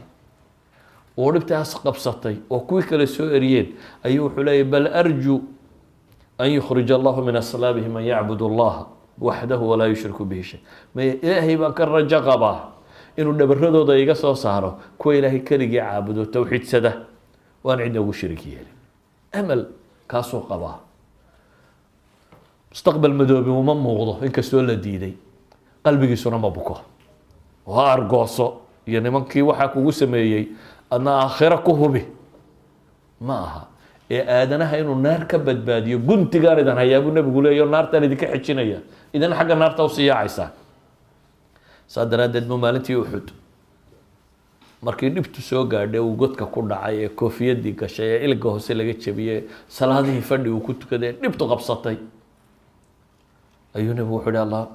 oo dhibtaas qabsatay oo kuwii kale soo eriyeen ayuu wuxuu leeyay: "Bal arju an yukhrij allahu min aslaabihi man yacbud allaha waxdahu walaa yushriku bihi shay." May, Ilaahay baan ka rajo qabaa inuu dhabaradooda iga soo saaro kuwa Ilaahay keligii caabudo, towxiidsada, waan cidna ugu shirik yeelin. Amal kaasuu qabaa, mustaqbal madoobi uma muuqdo, inkastoo la diiday, qalbigiisuna ma buko. Waa argooso iyo nimankii waxaa kugu sameeyey, adna aakhiro ku hubi ma aha. Ee aadanaha inuu naar ka badbaadiyo, guntigaan idan hayaa buu Nebigu leeyo, naartaan idinka xejinaya, idan xagga naarta usii yaacaysaa. Saa daraaddeed bu maalintii Uxud, markii dhibtu soo gaadhay, uu godka ku dhacay, ee koofiyadii gashay, ee iliga hoose laga jabiyey, salaadihii fadhi uu ku tukaday, ee dhibtu qabsatay, ayuu Nebigu wuxuu hi: "Allah,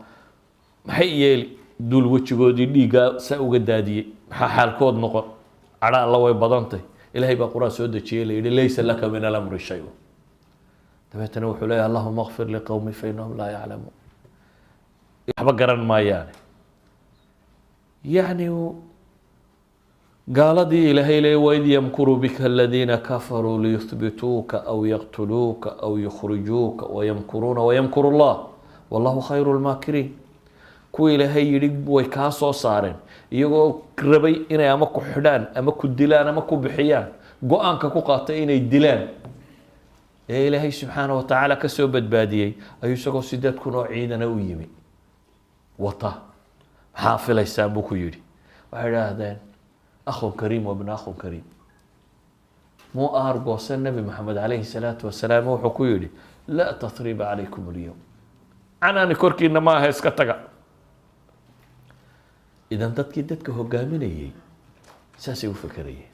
maxay yeeli duul wejigoodii dhiiggaa saa uga daadiyey? Maxaa xaalkood noqon? Cadho Alla way badantay." Ilaahay baa Qur-aan soo dejiyey, la yihi: "Laysa laka min alamri shay." Dabeetana wuxuu leeyahy: "Allahuma kfir liqowmi fa innahum laa yaclamuun." Waxba garan maayaane. Yacni gaaladii Ilaahay leey: "Waid yamkuru bika aladiina kafaruu liyuthbituuka aw yaqtuluuka aw yukhrijuuka wayamkuruuna wayamkuru Allah wallahu khayru lmaakiriin." Kuwa Ilaahay yihi way kaa soo saareen iyagoo rabay inay ama ku xidhaan ama ku dilaan ama ku bixiyaan, go-aanka ku qaatay inay dilaan, ee Ilaahay subxaana wa tacaala kasoo badbaadiyey, ayuu isagoo 8000 oo ciidana u yimi wata. "Maxaa filaysaan?" buu ku yidhi. Waxay idhaahdeen: "Akhun kariim wa bna akhun kariim." Muu aargoosan Nebi Maxamed calayhi salaatu wasalaam. Wuxuu ku yidhi: "Laa tathriiba calaykum alyowm," canaani korkiina ma aha, iska taga. Idan dadkii dadka hogaaminayey saasay u fekerayeen.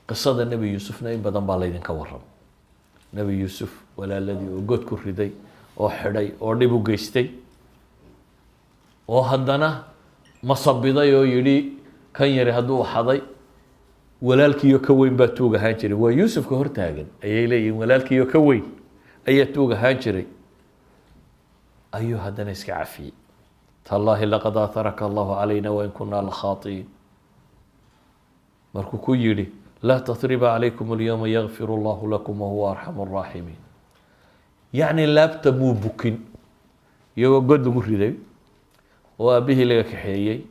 Qisada Nebi Yuusufna in badan baa laydinka warramo. Nebi Yuusuf walaaladii oo god ku riday oo xidhay oo dhib u geystay, oo haddana masabiday oo yidhi kan yari hadduu xaday, walaalkiiyo ka weyn baa tuug ahaan jiray. Waa Yuusufka hortaagan ayay leeyihin, walaalkiiyo ka weyn ayaa tuug ahaan jiray, ayuu haddana iska cafiyey. "Tallaahi laqad aaharaka Allahu calayna wain kunaa lakhaatiin" markuu ku yidhi, "Laa tathriba calaykum alyowma yakfir Allahu lakum wahuwa arxamu araaximiin." Yacni laabta muu bukin, iyagoo god lagu riday oo aabbihii laga kaxeeyey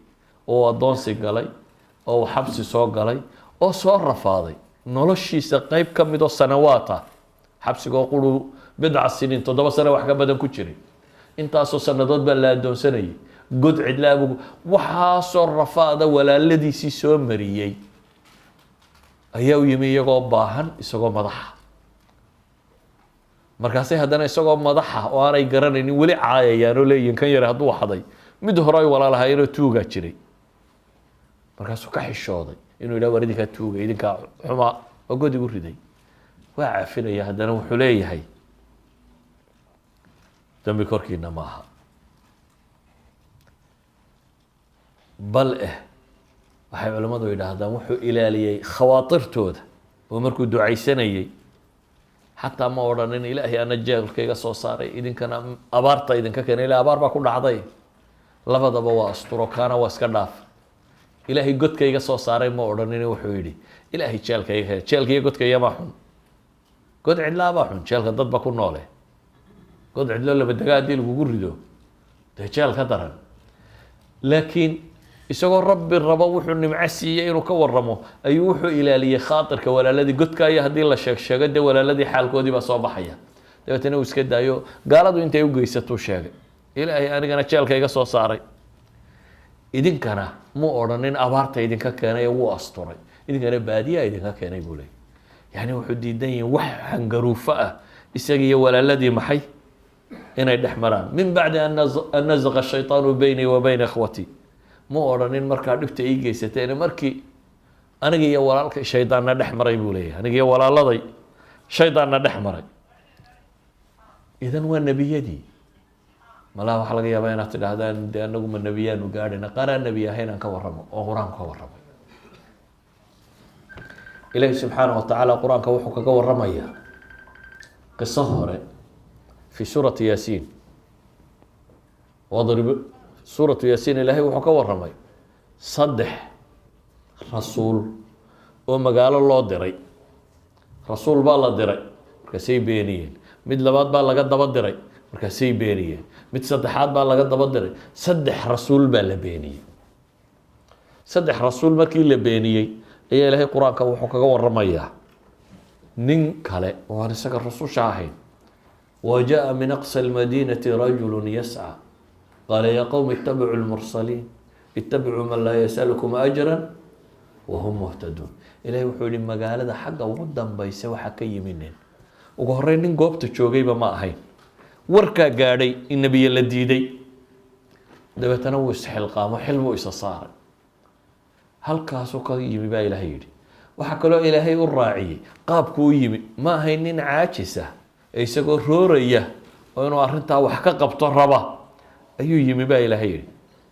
oo addoonsi galay oo uu xabsi soo galay oo soo rafaaday noloshiisa qeyb ka mid oo sanawaat ah, xabsigoo quru bidca siniin, 7 sano wax ka badan ku jiray, intaasoo sanadood baa la addoonsanayay, god cidlaabu, waxaasoo rafaada walaaladiisii soo mariyey, ayaa u yimi iyagoo baahan, isagoo madaxa. Markaasay haddana isagoo madaxa oo aanay garanaynin weli caayayaan oo leeyihin kan yare hadduu xaday, mid hore ay walaalahaayeenoo tuugaa jiray. Markaasuu ka xishooday inuu yidhah: "War, idinkaa tuuga, idinkaa xumaa oo god igu riday." Waa cafinaya, haddana wuxuu leeyahay: "Dambi korkiina maaha." Bal waxay culimmadu yidhaahdaan wuxuu ilaaliyey khawaatirtooda, oo markuu ducaysanayey xataa ma odhanin: "Ilaahay ana jeelka iga soo saaray, idinkana abaarta idinka keenay." Ila abaar baa ku dhacday, labadaba waa asturo, kaana waa iska dhaaf. "Ilaahay godka iga soo saaray" ma odhanin. Wuxuu yidhi: "Ilaahay jeelka iga keenay." Jeelka iyo godka iyamaa xun? God cidlaabaa xun, jeelka dad ba ku noole. God cidlo laba dega haddii lagugu rido, dee jeel ka daran. Laakiin isagoo Rabbi rabo wuxuu nimco siiyey inuu ka waramo, ayuu wuxuu ilaaliyey khaatirka walaaladii. Godka iyo haddii la sheeg sheego, dee walaaladii xaalkoodii baa soo baxaya. Dabeetana uu iska daayo, gaaladu intay u geysatuu sheegay: "Ilaahay anigana jeelka iga soo saaray, idinkana," mu odhanin, "abaarta idinka keenay." Wuu asturay. "Idinkana baadiyaa idinka keenay," buu leeyay. Yani wuxuu diidan yihin wax hangaruufo ah isaga iyo walaaladii maxay inay dhex maraan. "Min bacdi an nazaqa shaytaanu beynii wa bayna ikhwatii," mu odhanin, "markaa dhibta ii geysateen, markii aniga iyo walaalkay shaydaanna dhex maray," buu leeyahay, "aniga iyo walaaladay shaydaanna dhex maray." Idan waa nebiyadii. Malaha waxaa laga yaabaa inaad tidhaahdaan: "De anagu ma nebiyaanu gaadhayna?" Qaar aan nebi ahayn aan ka warramo oo Qur-aanku ka warramay. Ilaahi subxaana wa tacaala Qur-aanka wuxuu kaga waramayaa qiso hore fi suurati Yaasiin. Wadrib suuratu Yaasiin, Ilaahay wuxuu ka warramay saddex rasuul oo magaalo loo diray. Rasuul baa la diray, markaasay beeniyeen. Mid labaad baa laga daba diray, markaasay beeniyeen. Mid saddexaad baa laga daba diray. Saddex rasuul baa la beeniyey. Saddex rasuul markii la beeniyey ayaa Ilaahay Qur-aanka wuxuu kaga waramayaa Nin kale oo aan isaga rususha ahayn, وجاء من أقصى المدينة رجل يسعى قال يا قوم اتبعوا المرسلين اتبعوا من لا يسألكم أجرا وهم مهتدون. Ilahay wuxuu yihi, magaalada xagga ugu dambaysa waxaa ka yimi nin. Ugu horreyn nin goobta joogayba ma ahayn. Warkaa gaadhay in nebiye la diiday, dabeetana wuu isxilqaamo, xil buu isa saaray, halkaasuu ka yimi baa Ilaahay yidhi. Waxaa kaloo Ilaahay u raaciyey qaabku u yimi. Ma ahayn nin caajis ah ee isagoo rooraya oo inuu arrintaa wax ka qabto raba ayuu yimi baa Ilaahay yidhi.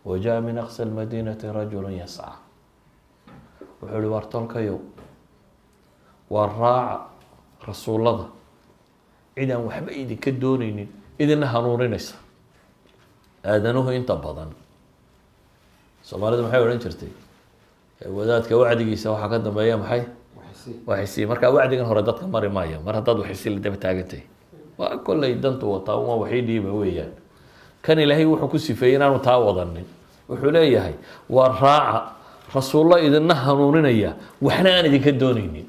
وجاء من أقصى المدينة رجل يسعى. Wuxuu ihi, war tolkayow, waa raaca rasuullada, cid aan waxba idinka dooneynin, idinna hanuuninaysa. Aadanuhu inta badan, Soomaalidu maxay odhan jirtay? Wadaadka wacdigiisa waxaa ka dambeeya maxay? Waxisi. Markaa wacdigan hore dadka mari maayo. Mar haddaad waxisi la daba taagantay, waa kollay dantu wataa, uma waxii dhiiba weeyaan. Kan Ilaahay wuxuu ku sifeeyey inaanu taa wadanin. Wuxuu leeyahay, waa raaca rasuullo idinna hanuuninaya, waxna aan idinka dooneynin.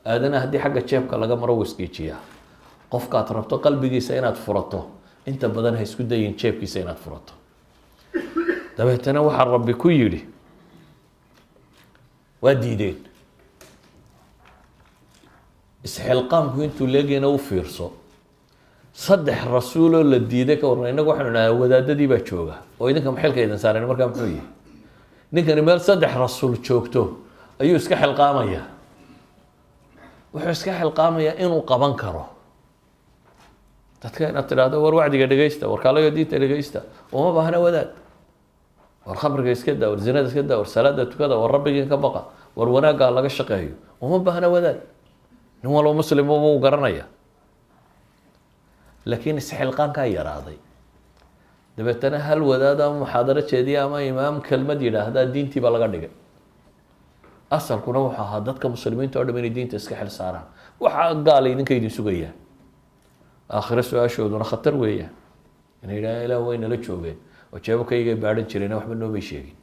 Aadana haddii xagga jeebka laga maro, wuu isgeejiyaa. Qofkaad rabto qalbigiisa inaad furato, inta badan ha isku dayin jeebkiisa inaad furato. Dabeetana waxaa Rabbi ku yidhi, waa diideen. Isxilqaamku intuu leegayna u fiirso. Saddex rasuuloo la diiday ka warran. Innagu waxaynu dhahnaa wadaadadii baa jooga oo idinka xilka idin saareen. Markaa muxuu yihi ninkani? Meel saddex rasuul joogto ayuu iska xilqaamaya. Wuxuu iska xilqaamayaa inuu qaban karo. Dadka inaad tidhaahdo, war wacdiga dhegeysta, war kaalayo diinta dhegeysta, uma baahna wadaad. War khamriga iska daa, war zinada iska daa, war salaada tukada, war rabbigii ka baqa, war wanaaggaa laga shaqeeyo, uma baahna wadaad. Nin walba muslimba wuu garanaya. Laakiin isxilqaankaa yaraaday. Dabeetana hal wadaad ama muxaadaro jeediya ama imaam kelmad yidhaahdaa diintii baa laga dhigay. Asalkuna wuxuu ahaa dadka muslimiinta o dham inay diinta iska xil saaraan. Waxaa gaala idinka idin sugayaa aakhiro, su-aashooduna khatar weeyaan. Inay yidhahaan, Ilaah, way nala joogeen oo jeebabkaygay baadhan jireen, waxba noomay sheegin,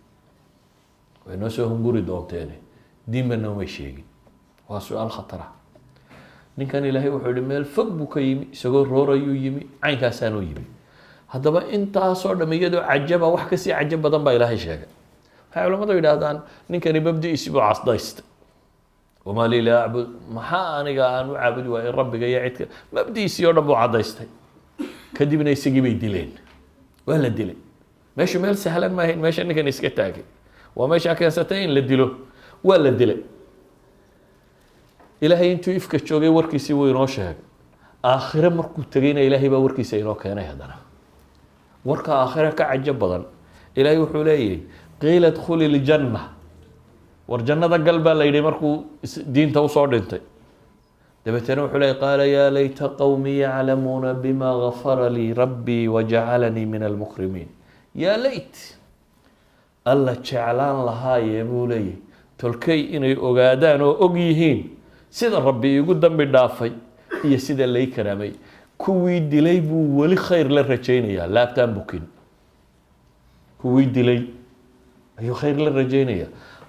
way noo soo hunguri doonteene, diinba noomay sheegin. Waa su-aal khatara. Ninkan Ilaahay wuxuu yihi, meel fog buu ka yimi, isagoo roorayuu yimi, caynkaasaanuu yimi. Haddaba intaasoo dham iyadoo cajaba, wax kasii cajab badan baa Ilaahay sheegay. Waxay culamadu yidhaahdaan, ninkani mabdi'iisi buu casdaystay. وما لي لا أعبد, maxaa aniga aan u caabudi waayay rabbiga iyo cidka? Mabdi'iisii oo dhan buu caddaystay. Kadibna isagii bay dileen, waa la dilay. Meeshu meel sahlan ma ahayn. Meesha ninkan iska taagay waa meeshaa keensatay in la dilo. Waa la dilay. Ilaahay intuu ifka joogay warkiisii wuu inoo sheegay. Aakhire markuu tegayna, Ilaahay baa warkiisa inoo keenay. Haddana warka aakhire ka cajab badan. Ilaahay wuxuu leeyahy, قيل ادخل الجنة. War jannada gal baa la yidhi markuu diinta usoo dhintay. Dabeetana wuxuu leeyay, قال يا ليت قومي يعلمون بما غفر لي ربي وجعلني من المكرمين. يا ليت, alla jeclaan lahaaye buu leeyahy, tolkay inay ogaadaan oo og yihiin sida Rabbi iigu dambi dhaafay iyo sida lay karaamay. Kuwii dilay buu weli khayr la rajaynayaa. Laabtaan bukin, kuwii dilay ayuu khayr la rajaynaya.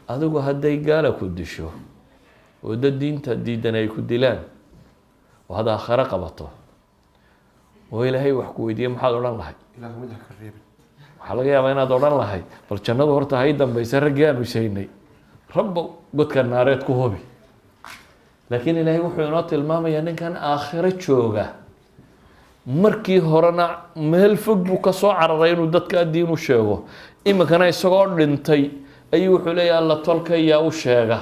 Adigu hadday gaala ku disho oo dad diinta diidan ay ku dilaan oo had aakhare qabato oo Ilaahay wax ku weydiiye, maxaad odhan lahayd? Ilaahu mid ha ka reebin. Waxaa laga yaabaa inaad odhan lahayd, bal jannadu horta hay dambaysa, raggii aanu ishaynay rabbo godka naareed ku hubi. Laakiin Ilaahay wuxuu inoo tilmaamayaa ninkan aakhiro jooga. Markii horena meel fog buu ka soo cararay inuu dadka diin u sheego. Iminkana isagoo dhintay ayuu wuxuu leeyahy, alla tolkayaa u sheega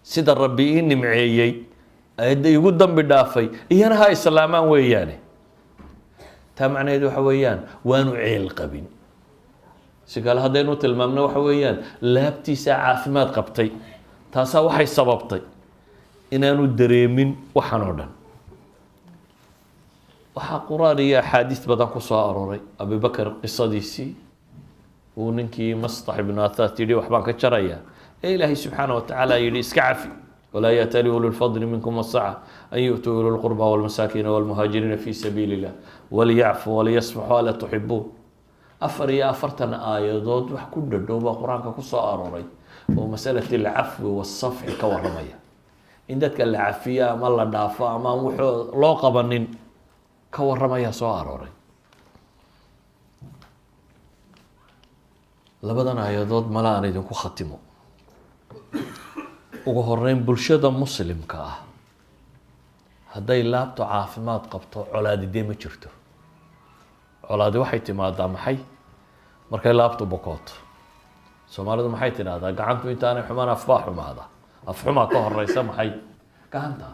sida Rabbi ii nimceeyey, igu dambi dhaafay, iyana ha islaamaan weeyaane. Taa macnaheedu waxa weeyaan, waanu ceel qabin. Si kale haddaynu tilmaamno, waxa weeyaan laabtiisaa caafimaad qabtay. Taasaa waxay sababtay inaanu dareemin waxan oo dhan. Waxaa Qur-aan iyo axaadiis badan ku soo arooray Abibakar qisadiisii uu ninkii Mastax ibnu Athat yidhi, waxbaan ka jaraya, ee Ilaahay subxaana watacaala yidhi, iska cafi. ولا يأتل أولو الفضل منكم والسعة أن يؤتوا أولي القربى والمساكين والمهاجرين في سبيل الله وليعفوا وليصفحوا ألا تحبون. 44 aayadood wax ku dhadhow baa Qur-aanka ku soo arooray oo masalati العفو والصفح ka waramaya. In dadka la cafiyo ama la dhaafo ama aan wuxuu loo qabanin ka warramayaa soo arooray. Labadan aayadood mala aan idinku khatimo. Ugu horeyn, bulshada muslimka ah hadday laabto caafimaad qabto, colaadi dee ma jirto. Colaadi waxay timaadaa maxay? Markay laabtu bokooto. Soomaalidu maxay tidhahdaa? Gacantu intaanay xumaan afbaa xumaada. Afxumaa ka horeysa maxay? Gacanta.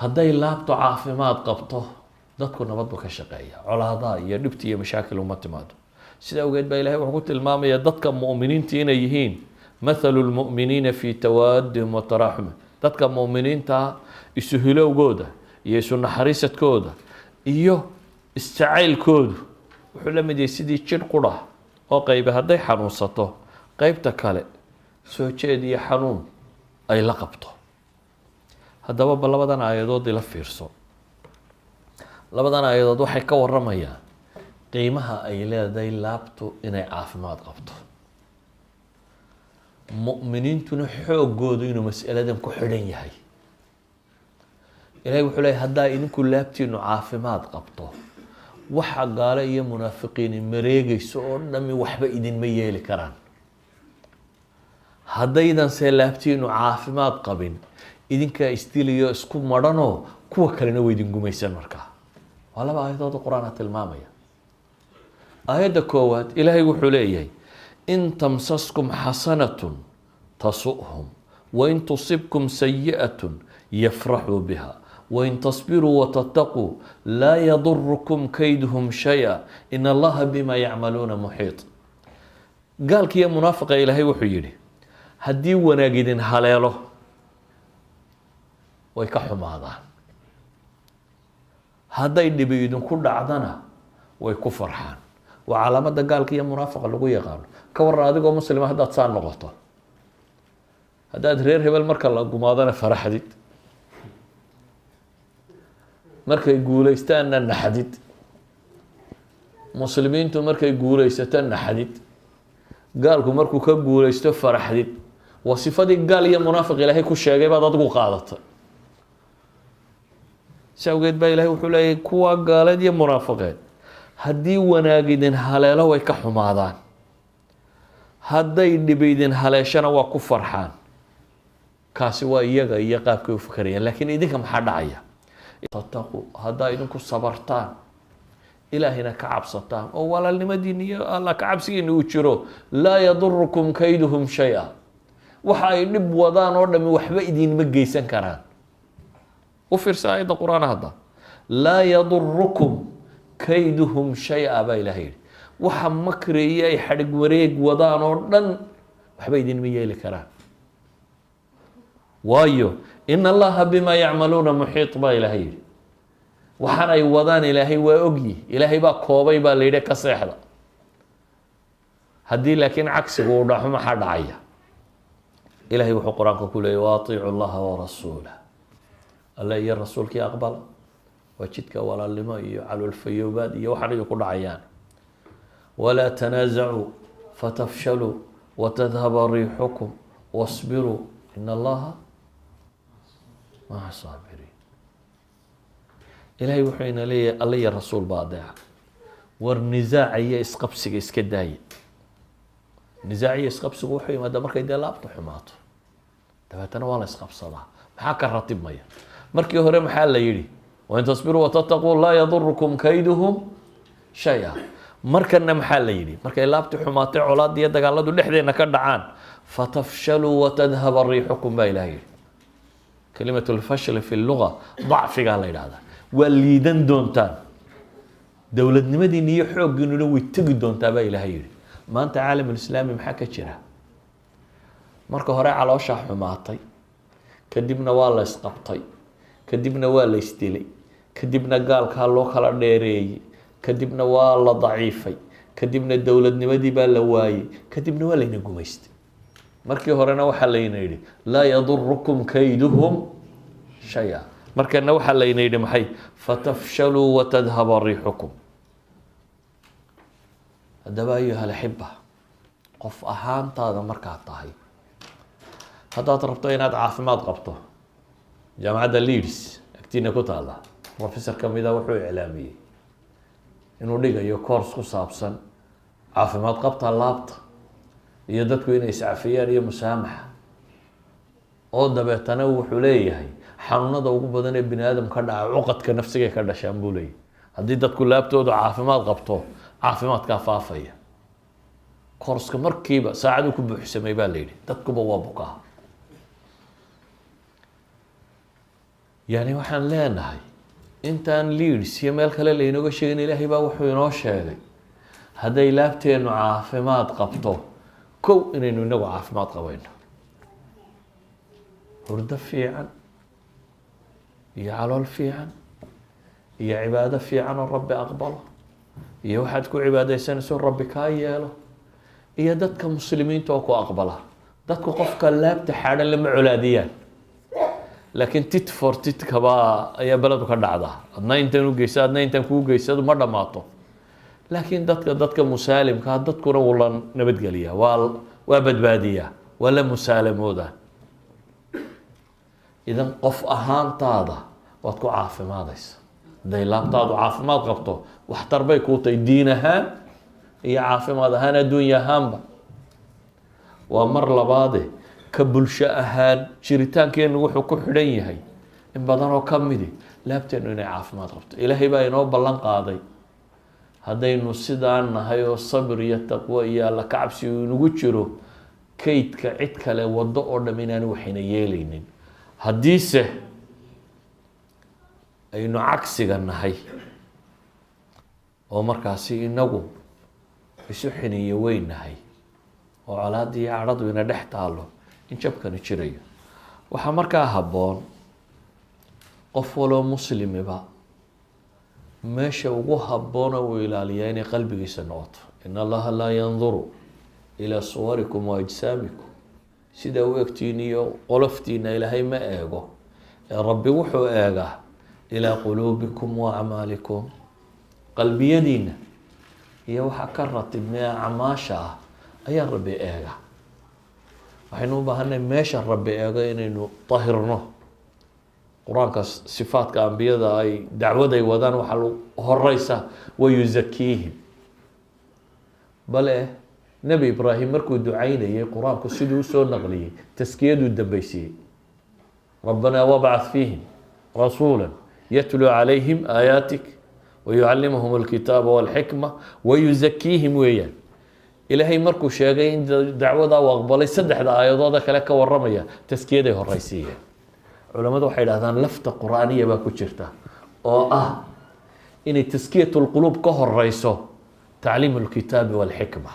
Hadday laabtu caafimaad qabto, dadku nabad buu ka shaqeeya, colaadaha iyo dhibta iyo mashaakil uma timaado. Sida awgeed baa Ilahay wuxuu ku tilmaamaya dadka mu'miniinta inay yihiin mathalu lmu'miniina fi tawaadihim wa taraaxumihim. Dadka mu'miniinta isu hilowgooda iyo isu naxariisadkooda iyo isjacaylkoodu wuxuu la mid yahay sidii jidh qura oo qaybe hadday xanuunsato, qeybta kale soo jeed iyo xanuun ay la qabto. Haddaba ba labadan aayadood ila fiirso. Labadan aayadood waxay ka waramayaan qiimaha ay leedahay laabtu inay caafimaad qabto, mu'miniintuna xooggoodu inuu mas'aladan ku xidhan yahay. Ilahay wuxuu leeyay, haddaa idinku laabtiinu caafimaad qabto, waxa gaale iyo munaafiqiini mareegeyso oo dhami waxba idinma yeeli karaan. Haddaydan see laabtiinu caafimaad qabin, idinkaa isdiliyo isku madhanoo kuwa kalena way idin gumaysan. Markaa waa laba aayadood oo qur-aana tilmaamaya. Aayadda koowaad Ilaahay wuxuu leeyahay: in tamsaskum xasanatun tasu'hum wain tusibkum sayi'atun yafraxuu biha wain tasbiruu watataquu laa yadurukum kayduhum shaya in Allaha bima yacmaluuna muxiit. Gaalkiiyo munaafiqa Ilaahay wuxuu yidhi, haddii wanaag idin haleelo way ka xumaadaan, hadday dhibi idinku dhacdana way ku farxaan. Waa calaamada gaalka iyo munaafiqa lagu yaqaano. Ka waran adigoo muslima haddaad saa noqoto? Haddaad reer hebel marka la gumaadana faraxdid, markay guuleystaanna naxdid, muslimiintu markay guuleysato naxdid, gaalku markuu ka guuleysto faraxdid, waa sifadii gaal iyo munaafiq Ilaahay ku sheegay baad adigu qaadatay. Si awgeed baa Ilahay wuxuu leeyahy, kuwa gaaleed iyo munaafiqeed haddii wanaag idin haleelo way ka xumaadaan, hadday dhibi idin haleeshana waa ku farxaan. Kaasi waa iyaga iyo qaabkay u fikerayaan. Laakiin idinka maxaa dhacaya? Tattaqu, haddaa idinku sabartaan, Ilaahayna ka cabsataan, oo walaalnimadiina iyo Alla ka cabsigiina uu jiro, laa yadurukum kayduhum shay-a. Waxa ay dhib wadaan oo dhami waxba idinma geysan karaan. U fiirsa aayadda qur-aan hadda: laa yadurukum kayduhum shay-a baa Ilahay yihi. Waxa makri iyo ay xadhig wareeg wadaan oo dhan waxba idinma yeeli karaan, waayo in Allaha bima yacmaluuna muxiit baa Ilaahay yihi. Waxaan ay wadaan Ilaahay waa ogyi, Ilaahay baa koobay baa la yidhi, ka seexda. Haddii laakiin cagsigu uu dhaxo, maxaa dhacaya? Ilahay wuxuu qur-aanka ku leeyay: wa atiicu Llaha warasuulah. Alle iyo rasuulkii aqbala, waa jidka walaalnimo iyo caloolfayoobaad iyo waxaan idinku dhacayaan. Walaa tanaasacuu fatafshaluu watadhaba riixukum wasbiruu in Allaha maca saabiriin. Ilahay wuxuu ina leeyahay, alle iyo rasuul baa adeeca. War nisaaca iyo isqabsiga iska daaya. Nisaac iyo isqabsigu wuxuu yimaadaa markay dee laabtu xumaato, dabeetana waa la isqabsadaa. Maxaa ka ratibmaya? Markii hore maxaa la yidhi? Wain tasbiruu watataquu laa yadurukum kayduhum shay-a. Markana maxaa la yidhi? Markay laabti xumaatay, colaad iyo dagaaladu dhexdeena ka dhacaan, fatafshaluu watadhaba riixukum baa Ilaha yidhi. Kalimat lfashli fi luga dacfigaa la yidhahdaa. Waa liidan doontaan, dowladnimadiina iyo xooggiinuna way tegi doontaa baa Ilahay yidhi. Maanta caalamulislaami maxaa ka jira? Marka hore calooshaa xumaatay, kadibna waa la isqabtay, kadibna waa la isdilay, kadibna gaalkaa loo kala dheereeyey, kadibna waa la daciifay, kadibna dowladnimadii baa la waayey, kadibna waa layna gumaystay. Markii horena waxaa layna yidhi laa yadurukum kayduhum shay-a. Markana waxaa layna yidhi maxay? Fatafshaluu watadhaba riixukum. Haddaba ayuha alaxiba, qof ahaantaada markaad tahay Haddaad rabto inaad caafimaad qabto, Jaamacadda Leeds agtiina ku taalla, professor kamida wuxuu iclaamiyey inuu dhigayo course ku saabsan caafimaad qabta laabta iyo dadku inay iscafiyaan iyo musaamaxa. Oo dabeetana wuxuu leeyahay, xanuunada ugu badan ee bini aadam ka dhaca cuqadka nafsigay ka dhashaan, buu leeyahay. Haddii dadku laabtoodu caafimaad qabto, caafimaadkaa faafaya. Course-ka markiiba saacaduu ku buuxsamay, baa la yidhi. Dadkuba waa bukaa. Yani waxaan leenahay, intaan Leeds iyo meel kale laynooga sheegin, Ilaahay baa wuxuu inoo sheegay hadday laabteenu caafimaad qabto, kow, inaynu inagu caafimaad qabayno, hurdo fiican iyo calool fiican iyo cibaado fiican oo Rabbi aqbalo, iyo waxaad ku cibaadaysanayso Rabbi kaa yeelo, iyo dadka muslimiinta oo ku aqbala. Dadku qofka laabta xaadhan lama colaadiyaan, laakiin tit for tit kabaa ayaa beledu ka dhacdaa. Adna intan u geysa, adna intan kuu geysadu ma dhammaato. Laakiin dadka musaalimkaa dadkuna wuu la nabadgeliyaa, waa badbaadiyaa, waa la musaalamooda. Idan qof ahaantaada waad ku caafimaadaysa hadday laabtaadu caafimaad qabto. Waxtar bay kuu tahay diin ahaan iyo caafimaad ahaan, adduunya ahaanba. Waa mar labaade, ka bulsho ahaan jiritaankeenu wuxuu ku xidhan yahay in badan oo ka midi laabteenu inay caafimaad qabto. Ilaahay baa inoo ballan qaaday haddaynu sidaan nahay oo sabir iyo taqwo iyo Alla kacabsi uu inagu jiro, kaydka cid kale waddo oo dham inaanu waxayna yeelaynin. Haddiise aynu cagsiga nahay oo markaasi inagu isu xiniyo weyn nahay oo colaadii iyo cadhadu ina dhex taalo, in jabkani jirayo. Waxaa markaa habboon qof waloo muslimiba meesha ugu habboona uu ilaaliyaa inay qalbigiisa noqoto. إن الله لا ينظر إلى صوركم وأجسامكم. Sida u egtiin iyo qoloftiina Ilaahay ma eego, ee Rabbi wuxuu eegaa إلى قلوبكم وأعمالكم. Qalbiyadiina iyo waxa ka ratibmee acmaasha ah ayaa Rabbi eega. Waxaynu u baahanay meesha Rabbi eego inaynu dahirno. Qur-aanka sifaadka ambiyada ay dacwaday wadaan waxaa lagu horeysa ويزكيهم. Bale Nebi Ibraahim markuu ducaynayay, qur-aanku siduu usoo naqliyey, taskiyaduu dambaysiiyey: ربنا وابعث فيهم رسولا يتلو عليهم آياتك ويعلمهم الكتاب والحكمة ويزكيهم. Weeyaan, Ilaahay markuu sheegay in dacwada uu aqbalay, saddexda aayadooda kale ka waramaya taskiyaday horeysiiyeen. Culamadu waxay dhahdaan lafta qur-aaniya baa ku jirta oo ah inay تزكية القلوب ka horeyso تعليم الكتاب والحكمة.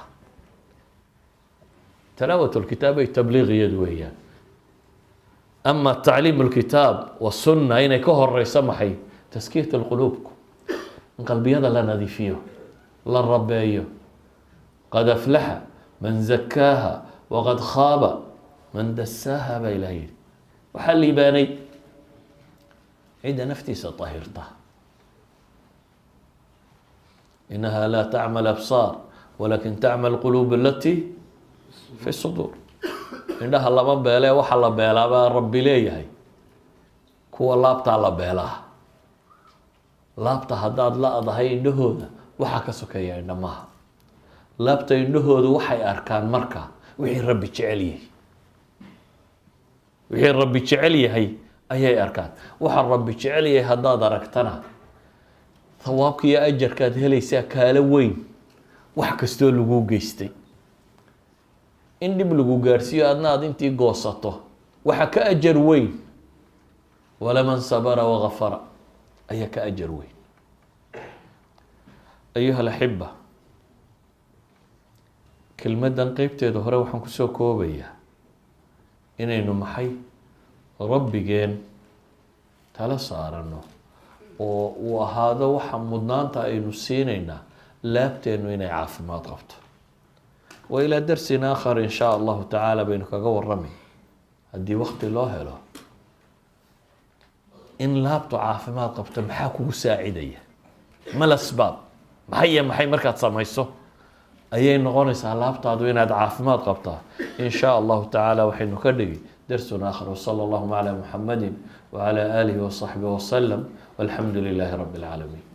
تلاوة الكتاب ay tabliiqiyad weeyaan, ama تعليم الكتاب والسنة inay ka horeyso maxay? تزكية القلوب ku, in qalbiyada la nadiifiyo, la rabeeyo. قد أفلح من زكاها وقد خاب من دساها, baa Ilaah yihi. Waxaa liibaanay cidda naftiisa tahirta. إنها لا تعمى الأبصار ولكن تعمى القلوب التي في الصدور. Indhaha lama beele, waxa la beelaa baa Rabbi leeyahay kuwa laabtaa la beelaa. Laabta haddaad la-dahay, indhahooda waxaa ka sokeeya indhamaha. Laabta indhahoodu waxay arkaan marka wixii Rabbi jecel yahay. Wixii Rabbi jecel yahay ayay arkaan. Waxa Rabbi jecel yahay haddaad aragtana, thawaabka iyo ajarkaad helaysaa kaala weyn wax kastoo laguu geystay. In dhib lagu gaadhsiiyo, adna aad intii goosato, waxa ka ajar weyn ولمن صبر وغفر ayaa ka ajar weyn. أيها الأحبة, kelmaddan qeybteeda hore waxaan kusoo koobayaa inaynu maxay Rabbigeen tala saarano oo uu ahaado waxa mudnaanta aynu siinaynaa laabteennu inay caafimaad qabto. وإلى درس آخر إن شاء الله تعالى baynu kaga warramay, haddii wakti loo helo, in laabtu caafimaad qabto maxaa kugu saacidaya, ما الأسباب, maxay iyo maxay markaad samayso ayay noqonaysaa laabtaadu inaad caafimaad qabtaa. In shaa Allahu tacaala waxaynu ka dhigi. Darsun aakhar. Wsala allahuma calaa muxamadi wacala aalihi wasaxbihi wasalam, walxamdu lilaahi rabbi اlcaalamiin.